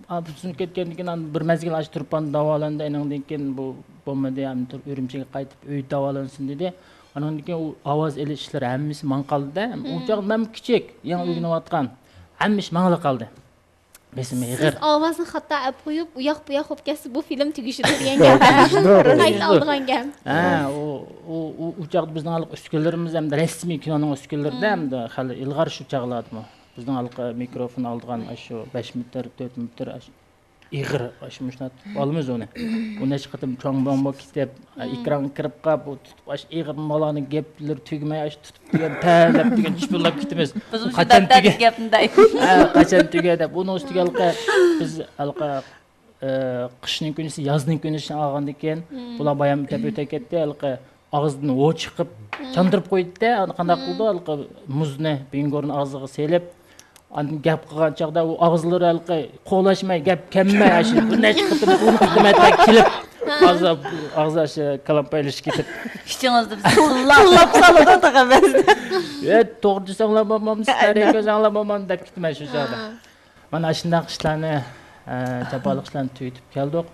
ئا، پۇت سۇنۇپ كەتكەندىن كېيىن، ئاندىن بىر مەزگىل ئاشۇ تۇرپان داۋالاندى، ئېنىڭدىن كېيىن بۇ بولمىدى، ئەمدى تۇر-، ئۈرۈمچىگە قايتىپ ئۆيدە داۋالانسۇن دېدى. ئانىڭدىن كېيىن ئۇ ئاۋاز ئېلىش ئىشلىرى ھەممىسى ماڭا قالدى-دە، ئۇ چاغدا مەنمۇ كىچىك، يېڭى ئۆگىنىۋاتقان، ھەممە ئىش ماڭىلا قالدى. بېسىمى ئېغىر. سىز ئاۋازنى خاتا ئەپ قويۇپ، ئۇياق بۇياق بولۇپ كەتسە، بۇ فىلىم تۈگىشىدۇ دېگەن گەپ. قايتا ئالىدىغان گەپ. ھە، ئۇ، ئۇ، ئۇ، ئۇ چاغدا بىزنىڭ ھېلىقى ئۈسكۈنىلىرىمىز ھەمدە رەسمىي كىنونىڭ ئۈسكۈنىلىرىدە ھەمدە خېلى ئىلغار شۇ چاغلاردىمۇ. بىزنىڭ ھېلىقى مىكروفون ئالىدىغان ئاشۇ بەش مېتىر، تۆت مېتىر، ئاشۇ ئېغىر، ئاشۇ مۇشۇنداق تۇتۇپ ئالىمىز ئۇنى. ئۇ نەچچە قېتىم چوڭ بوڭ بولۇپ كېتىپ، ئېكرانغا كىرىپ قاپ، ئۇ تۇتۇپ، ئاشۇ ئېغىر مالارنىڭ گەپلىرى تۈگىمەي، ئاشۇ تۇتۇپ دېگەن تەلەپ دېگەن چۇپۇرلاپ كېتىمىز. بىز مۇشۇ قاچان تۈگە-، گەپنى دەيمىز. ھە، قاچان تۈگە دەپ. ئۇنىڭ ئۈستىگە ھېلىقى بىز ھېلىقى، ئە، قىشنىڭ كۈنىسى، يازنىڭ كۈنىسىنى ئالغاندىن كېيىن، بۇلار بايام ئۆتەپ ئۆتەپ كەتتى. ھېلىقى ئاغزىدىن ھو چىقىپ، چاندۇرۇپ قويدى-دە، ئانا قانداق قىلىدۇ؟ ھېلىقى مۇزنى، بىڭگورنى ئاغزىغا سېلىپ، ئاندىن گەپ قىلغان چاغدا ئۇ ئاغزىلىرى ھېلىقى قولاشماي، گەپ كەلمەي، ئاشۇ بىر نەچچە قېتىم ئۇنى قىلىپ كېلىپ، ئاغزى، ئاغزى ئاشۇ كالامپايلىشىپ كېتىپ. ئىچىڭىزدە بىز تىللاپ، تىللاپ سالىدۇ تاغا بەزىدە. يا، توغرا دېسەڭلار بولمامسىز، تەرەي كۆزەڭلار بولمام دەپ كېتىمەن شۇ چاغدا. مانا ئاشۇنداق ئىشلارنى، ئە، جاپالىق ئىشلارنى تۈگىتىپ كەلدۇق.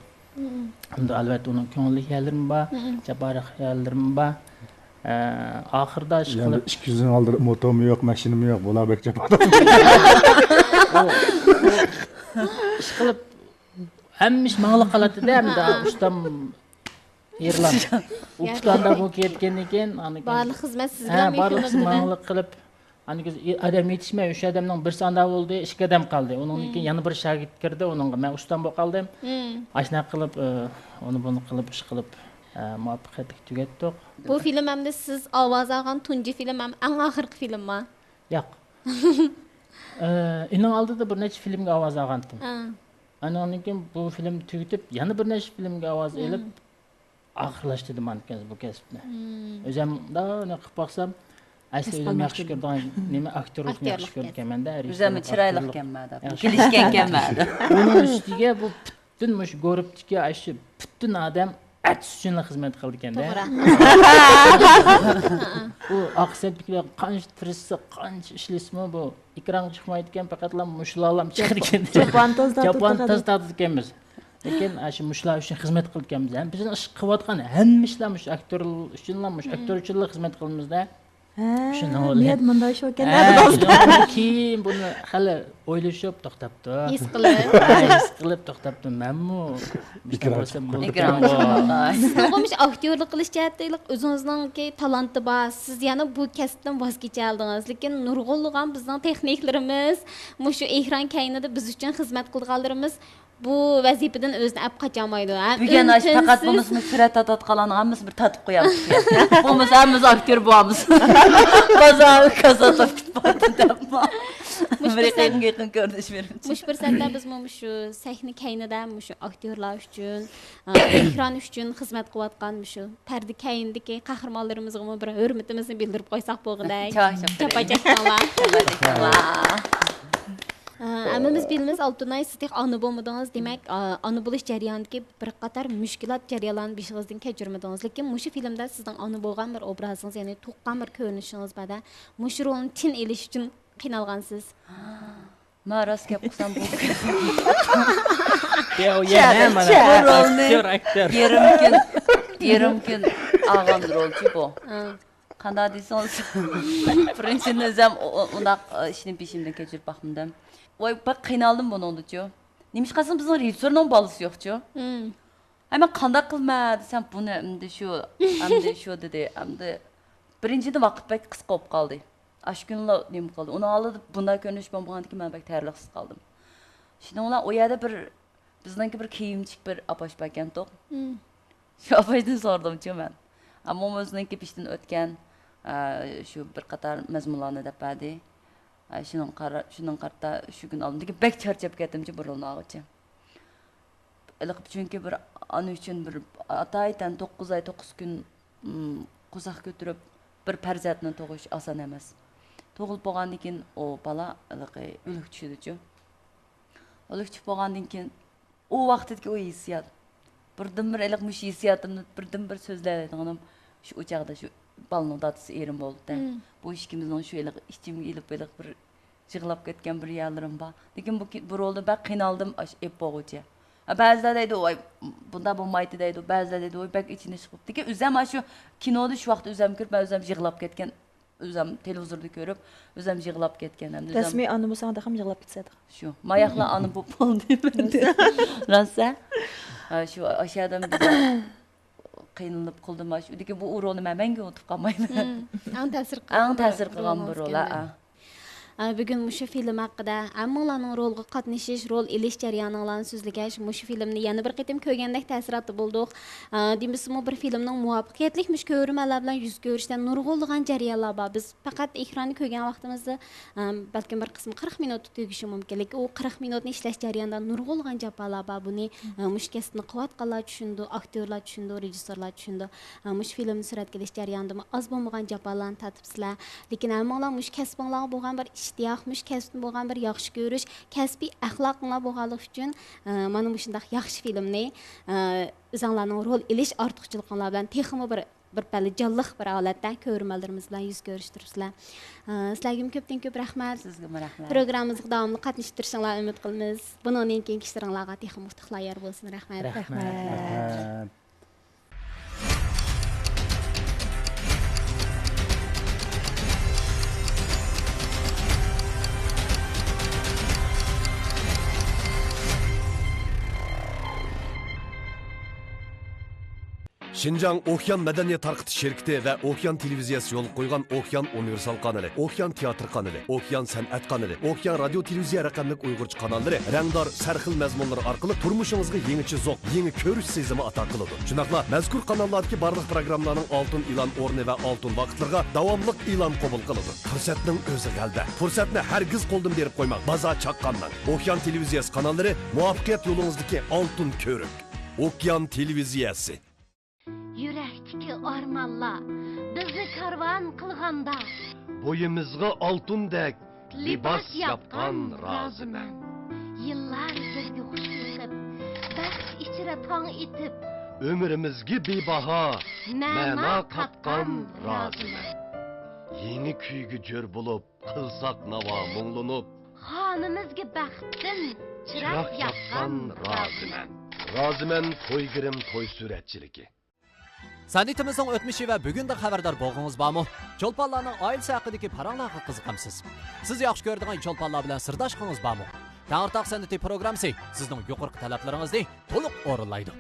ئەمدى ئەلۋەتتە ئۇنىڭ كۆڭۈللۈك يەرلىرىمۇ بار، جاپالىق يەرلىرىمۇ بار. ئە، ئاخىرىدا ئىش قىلىپ، ئىككى يۈز مىڭ ئالدىدا موتورمۇ يوق، ماشىنىمۇ يوق، بۇلار بەك جاپا. ئىش قىلىپ، ھەممە ئىش ماڭىلا قالاتتى-دە، ئەمدى ئۇستام ئېرلان. ئۇ پۇتاندا بولۇپ كەتكەندىن كېيىن، ئاندىن كېيىن بارلىق خىزمەت سىزگىلا ھە، بارلىق ماڭىلا قىلىپ، ئاندىن كېيىن ئادەم يېتىشمەي، ئۈچ ئادەمنىڭ بىرسى ئاندا بولدى، ئىككى ئادەم قالدى. ئۇنىڭدىن كېيىن يەنە بىر شاگىرت كىردى، ئۇنىڭغا مەن ئۇستام بولۇپ قالدىم. ئاشۇنداق قىلىپ، ئۇنى بۇنى قىلىپ، ئىش قىلىپ، مۇۋەپپەقىيەتلىك تۈگەتتۇق. بۇ فىلىم ئەمدى سىز ئاۋاز ئالغان تۇنجى فىلىم ھەم ئەڭ ئاخىرقى فىلىمما؟ ياق. ئېنىڭ ئالدىدا بىر نەچچە فىلىمگە ئاۋاز ئالغانتىم. ئانىڭدىن كېيىن بۇ فىلىمنى تۈگىتىپ، يەنە بىر نەچچە فىلىمگە ئاۋاز ئېلىپ، ئاخىرلاشتۇردۇم ئانىكەن بۇ كەسىپنى. ئۆزۈم مۇنداق قىلىپ باقسام، ئەسلى ئۆزۈم ياخشى كۆرىدىغان نېمە، ئاكتورلۇقنى ياخشى كۆرىدىكەنمەن-دە. ئۆزۈم چىرايلىقكەنمەن دەپ، كېلىشكەنكەنمەن دەپ. ئۇنىڭ ئۈستىگە بۇ پۈتۈن مۇشۇ گۇرۇپپىدىكى ئاشۇ پۈتۈن ئادەم ئەتىس ئۈچۈنلا خىزمەت قىلىدىكەن-دە. توغرا. ئۇ ئاقسەتتىكىلەر قانچە تىرىشسا، قانچە ئىشلىسىمۇ، بۇ ئېكرانغا چىقمايدىكەن، پەقەتلا مۇشۇلارلا چىقىدىكەن. چاپان تاز چاپان تاز تارتىدىكەنمىز. لېكىن ئاشۇ مۇشۇلار ئۈچۈن خىزمەت قىلىدىكەنمىز. ھەم بىزنىڭ ئىش قىلىۋاتقان ھەممە ئىشلار مۇشۇ ئاكتور ئۈچۈنلا، مۇشۇ ئاكتور ئۈچۈنلا خىزمەت قىلىمىز-دە. ھە، شۇنىڭ بىلەن نىيەت مۇنداق ئىش بولغان. ھە، شۇنىڭدىن كېيىن بۇنى خېلى ئويلىشىپ توختاپتۇ. ھېس قىلىپ. ھە، ھېس قىلىپ توختاپتۇ. مەنمۇ مۇشۇنداق بولسام بولىدىكەنغۇ. سىزنىڭغۇ مۇشۇ ئاكتيورلۇق قىلىش جەھەتتە ئۆزىڭىزنىڭكى تالانتى بار. سىز يەنە بۇ كەسىپتىن ۋاز كېچەلدىڭىز. لېكىن نۇرغۇنلىغان بىزنىڭ تېخنىكلىرىمىز، مۇشۇ ئېكران كەينىدە بىز ئۈچۈن خىزمەت قىلىدىغانلىرىمىز بۇ ۋەزىپىدىن ئۆزىنى ئەپ قاچالمايدۇ. ھە، بۈگۈن ئاشۇ پەقەت بولمىسىمۇ سۈرەت تارتىۋاتقانلارنىڭ ھەممىسىنى بىر تارتىپ قويامىز. بولمىسا ھەممىمىز ئاكتيور بولامىز. بازار كاساتاپ كېتىپ بارىدۇ دەپمۇ. مۇشۇ بىر يېقىن، يېقىن كۆرۈنۈش بېرىمىز. مۇشۇ پۇرسەتتە بىزمۇ مۇشۇ سەھنە كەينىدە مۇشۇ ئاكتيورلار ئۈچۈن، ئا، ئېكران ئۈچۈن خىزمەت قىلىۋاتقان مۇشۇ پەردە كەينىدىكى قەھرىمانلىرىمىزغىمۇ بىر ھۆرمىتىمىزنى بىلدۈرۈپ قويساق بولغۇدەك. چاق، چاق. جاپا چەكتىڭلار. جاپا چەكتىڭلار. ھە، ھەممىمىز بىلىمىز، ئالتۇنئاي، سىز تېخى ئانا بولمىدىڭىز. دېمەك، ئا-، ئانا بولۇش جەريانىدىكى بىر قاتار مۈشكۈلات جەريانلارنى بېشىڭىزدىن كەچۈرمىدىڭىز. لېكىن مۇشۇ فىلىمدا سىزنىڭ ئانا بولغان بىر ئوبرازىڭىز، يەنى تۇغقان بىر كۆرۈنۈشىڭىز بار-دە. مۇشۇ رولنى تىن ئېلىش ئۈچۈن قىينالغانسىز. ما راست گەپ قىلسام، بۇ ياۋ، يەنە مانا چە. ئاكتيور، ئاكتيور. يېرىم كۈن، يېرىم كۈن ئالغان رولچى بۇ. ھە. قانداق دېسىڭىز، بىرىنچىدىن، ئۆزۈم ئۇ-، ئۇ-، ئۇنداق، ئىشنى بېشىمدىن كەچۈرۈپ باقمىدىم. ۋاي، بەك قىينالدىم بۇنىڭدىچۇ. نېمىشقا دېسەڭ، بىزنىڭ رېژىسسورنىڭ بالىسى يوقچۇ. مم. ھەي، مەن قانداق قىلىمەن دېسەم، بۇنى ئەمدى شۇ، ئەمدى شۇ دېدى. ئەمدى بىرىنچىدىن، ۋاقىت بەك قىسقا بولۇپ قالدى. ئاشۇ كۈنلا نېمە قىلدى. ئۇنىڭ ئالدىدا بۇنداق كۆرۈنۈش بولمىغاندىكىن، مەن بەك تەرلىقسىز قالدىم. شۇنىڭ بىلەن ئۇ يەردە بىر، بىزنىڭكى بىر كىيىمچىك بىر ئاپاش باركەنتۇق. مم. شۇ ئاپايدىن سورىدىمچۇ مەن. ئەمما ئۇ ئۆزىنىڭكى بېشىدىن ئۆتكەن، ئە، شۇ بىر قاتار مەزمۇنلارنى دەپ بەردى. ئە، شۇنىڭ قارا-، شۇنىڭ قارىتا شۇ كۈن ئالدىم. لېكىن بەك چارچاپ كەتتىمچۇ بۇ رولنى ئالغۇچە. ھېلىقى، چۈنكى بىر ئانا ئۈچۈن بىر ئاتايىتەن توققۇز ئاي، توققۇز كۈن، م، قورساق كۆتۈرۈپ، بىر پەرزەنتنى تۇغۇش ئاسان ئەمەس. تۇغۇلۇپ بولغاندىن كېيىن ئۇ بالا ھېلىقى ئۆلۈك چۈشىدىچۇ. ئۆلۈك چۈشۈپ بولغاندىن كېيىن، ئۇ ۋاقتىدىكى ئۇ ھېسسىيات. بىردىنبىر ھېلىقى مۇشۇ ھېسسىياتىمنى بىردىنبىر سۆزلەيدىغىنىم شۇ، ئۇ چاغدا شۇ بالىنىڭ دادىسى ئېرىم بولدى-دە. مم. بۇ ئىككىمىزنىڭ شۇ ھېلىقى ئىچىمگە ئېلىپ ھېلىقى بىر يىغلاپ كەتكەن بىر يەرلىرىم بار. لېكىن بۇ كى-، بۇ رولدا بەك قىينالدىم، ئاشۇ ئېپ بولغۇچە. ھە، بەزىلەر دەيدۇ، ۋاي، بۇنداق بولمايتتى دەيدۇ، بەزىلەر دەيدۇ، ۋاي، بەك ئېچىنىش قىلىپتىكەن. ئۆزۈم ئاشۇ كىنودا شۇ ۋاقىتتا ئۆزۈم كۆرۈپ، مەن ئۆزۈم يىغلاپ كەتكەن، ئۆزۈم تېلېۋىزوردا كۆرۈپ، ئۆزۈم يىغلاپ كەتكەن. ھەم ئۆزۈم رەسمىي ئانا بولساڭ تېخىمۇ يىغلاپ كېتىسەن. شۇ، ماياقلا ئانا بولۇپ بولدى مەندە. راست-ە؟ ھە، شۇ، ئاشۇ ئادەم قىينىلىپ قىلدىم، ئاشۇ. لېكىن بۇ رولنى مەن مەڭگۈ ئۇنتۇپ قالمايمەن. مم. ئەڭ تەسىر قىلغان ئەڭ بىر تەسىر قىلغان رول بىر رول، ئىكەن. ھە. ئە، بۈگۈن مۇشۇ فىلىم ھەققىدە ھەممىڭلارنىڭ رولغا قاتنىشىش، رول ئېلىش جەريانىڭلارنى سۆزلىگەچ، مۇشۇ فىلىمنى يەنە بىر قېتىم كۆرگەندەك تەسىراتتا بولدۇق. ئە، دېمىسىمۇ بىر فىلىمنىڭ مۇۋەپپەقىيەتلىك مۇشۇ كۆرۈرمەنلەر بىلەن يۈز كۆرۈشىدە نۇرغۇنلىغان جەريانلار بار. بىز پەقەت ئېكراننى كۆرگەن ۋاقتىمىزدا، ئە، بەلكىم بىر قىسمى قىرىق مىنۇتتا تۈگىشى مۇمكىن. لېكىن ئۇ قىرىق مىنۇتنى ئىشلەش جەريانىدا نۇرغۇنلىغان جاپالار بار. بۇنى، ئە، مۇشۇ كەسىپنى قىلىۋاتقانلار چۈشىنىدۇ، ئاكتيورلار چۈشىنىدۇ، رېژىسسورلار چۈشىنىدۇ. ئە، مۇشۇ فىلىمنى سۈرەتكە ئېلىش جەريانىدىمۇ ئاز بولمىغان جاپالارنى تارتىپسىلەر. لېكىن ھەممىڭلار مۇشۇ كەسپىڭلارغا بولغان بىر ئىشتىياق، مۇشۇ كەسىپتىن بولغان بىر ياخشى كۆرۈش، كەسپىي ئەخلاقىڭلار بولغانلىقى ئۈچۈن، ئە، مانا مۇشۇنداق ياخشى فىلىمنى، ئە، ئۆزۈڭلارنىڭ رول ئېلىش ئارتۇقچىلىقىڭلار بىلەن تېخىمۇ بىر، بىر پەللە جانلىق بىر ھالەتتە كۆرۈرمەنلىرىمىز بىلەن يۈز كۆرۈشتۈرۈپسىلەر. ئە، سىزلەرگىمۇ كۆپتىن كۆپ رەھمەت. سىزگىمۇ رەھمەت. پروگراممىمىزغا داۋاملىق قاتنىشىپ تۇرۇشۇڭلارنى ئۈمىد قىلىمىز. بۇنىڭدىن كېيىنكى ئىشلىرىڭلارغا تېخىمۇ ئۇتۇقلار يار بولسۇن. رەھمەت. رەھمەت. رەھمەت. شىنجاڭ ئوكيان مەدەنىيەت تارقىتىش شىركىتى ۋە ئوكيان تېلېۋىزىيەسى يولغا قويغان ئوكيان ئۇنىۋېرسال قانىلى، ئوكيان تىياتىر قانىلى، ئوكيان سەنئەت قانىلى، ئوكيان رادىيو تېلېۋىزىيە رەقەملىك ئۇيغۇرچە قاناللىرى رەڭدار، سەرخىل مەزمۇنلىرى ئارقىلىق تۇرمۇشىڭىزغا يېڭىچە زوق، يېڭى كۆرۈش سېزىمى ئاتا قىلىدۇ. شۇنداقلا مەزكۇر قاناللاردىكى بارلىق پروگراممىلارنىڭ ئالتۇن ئېلان ئورنى ۋە ئالتۇن ۋاقىتلىرىغا داۋاملىق ئېلان قوبۇل قىلىدۇ. پۇرسەتنىڭ ئۆزى غەلىبە. پۇرسەتنى ھەرگىز قولدىن بېرىپ قويماڭ. بازار چاققاندا. ئوكيان تېلېۋىزىيەسى قاناللىرى مۇۋەپپەقىيەت يولىڭىزدىكى ئالتۇن كۆۋرۈك. ئوكيان تېلېۋىزىيەسى. يۈرەكتىكى ئارمانلار بىزنى كارۋان قىلغاندا، بويىمىزغا ئالتۇندەك لىباس ياپقان رازىمەن. يىللار بىرگە خۇشلىشىپ، بەخت ئىچرە تاڭ ئېتىپ، ئۆمرىمىزگە بىباھا مەنا قاتقان رازىمەن. يېڭى كۈيگە جۆر بولۇپ، قىلساق ناۋا مۇڭلىنىپ، خانىمىزگە بەختتىن چىراغ ياققان رازىمەن. رازىمەن تويگىرىم توي سۈرەتچىلىكى. سەنئىتىمىزنىڭ ئۆتمۈشى ۋە بۈگۈندىن خەۋەردار بولغۇڭىز بارمۇ؟ چولپانلارنىڭ ئائىلىسى ھەققىدىكى پاراڭلارغا قىزىقامسىز؟ سىز ياخشى كۆرىدىغان چولپانلار بىلەن سىرداشلىقىڭىز بارمۇ؟ تەڭرىتاغ سەنئىتى پروگراممىسى سىزنىڭ يۇقىرىقى تەلەپلىرىڭىزنى تولۇق ئورۇنلايدۇ.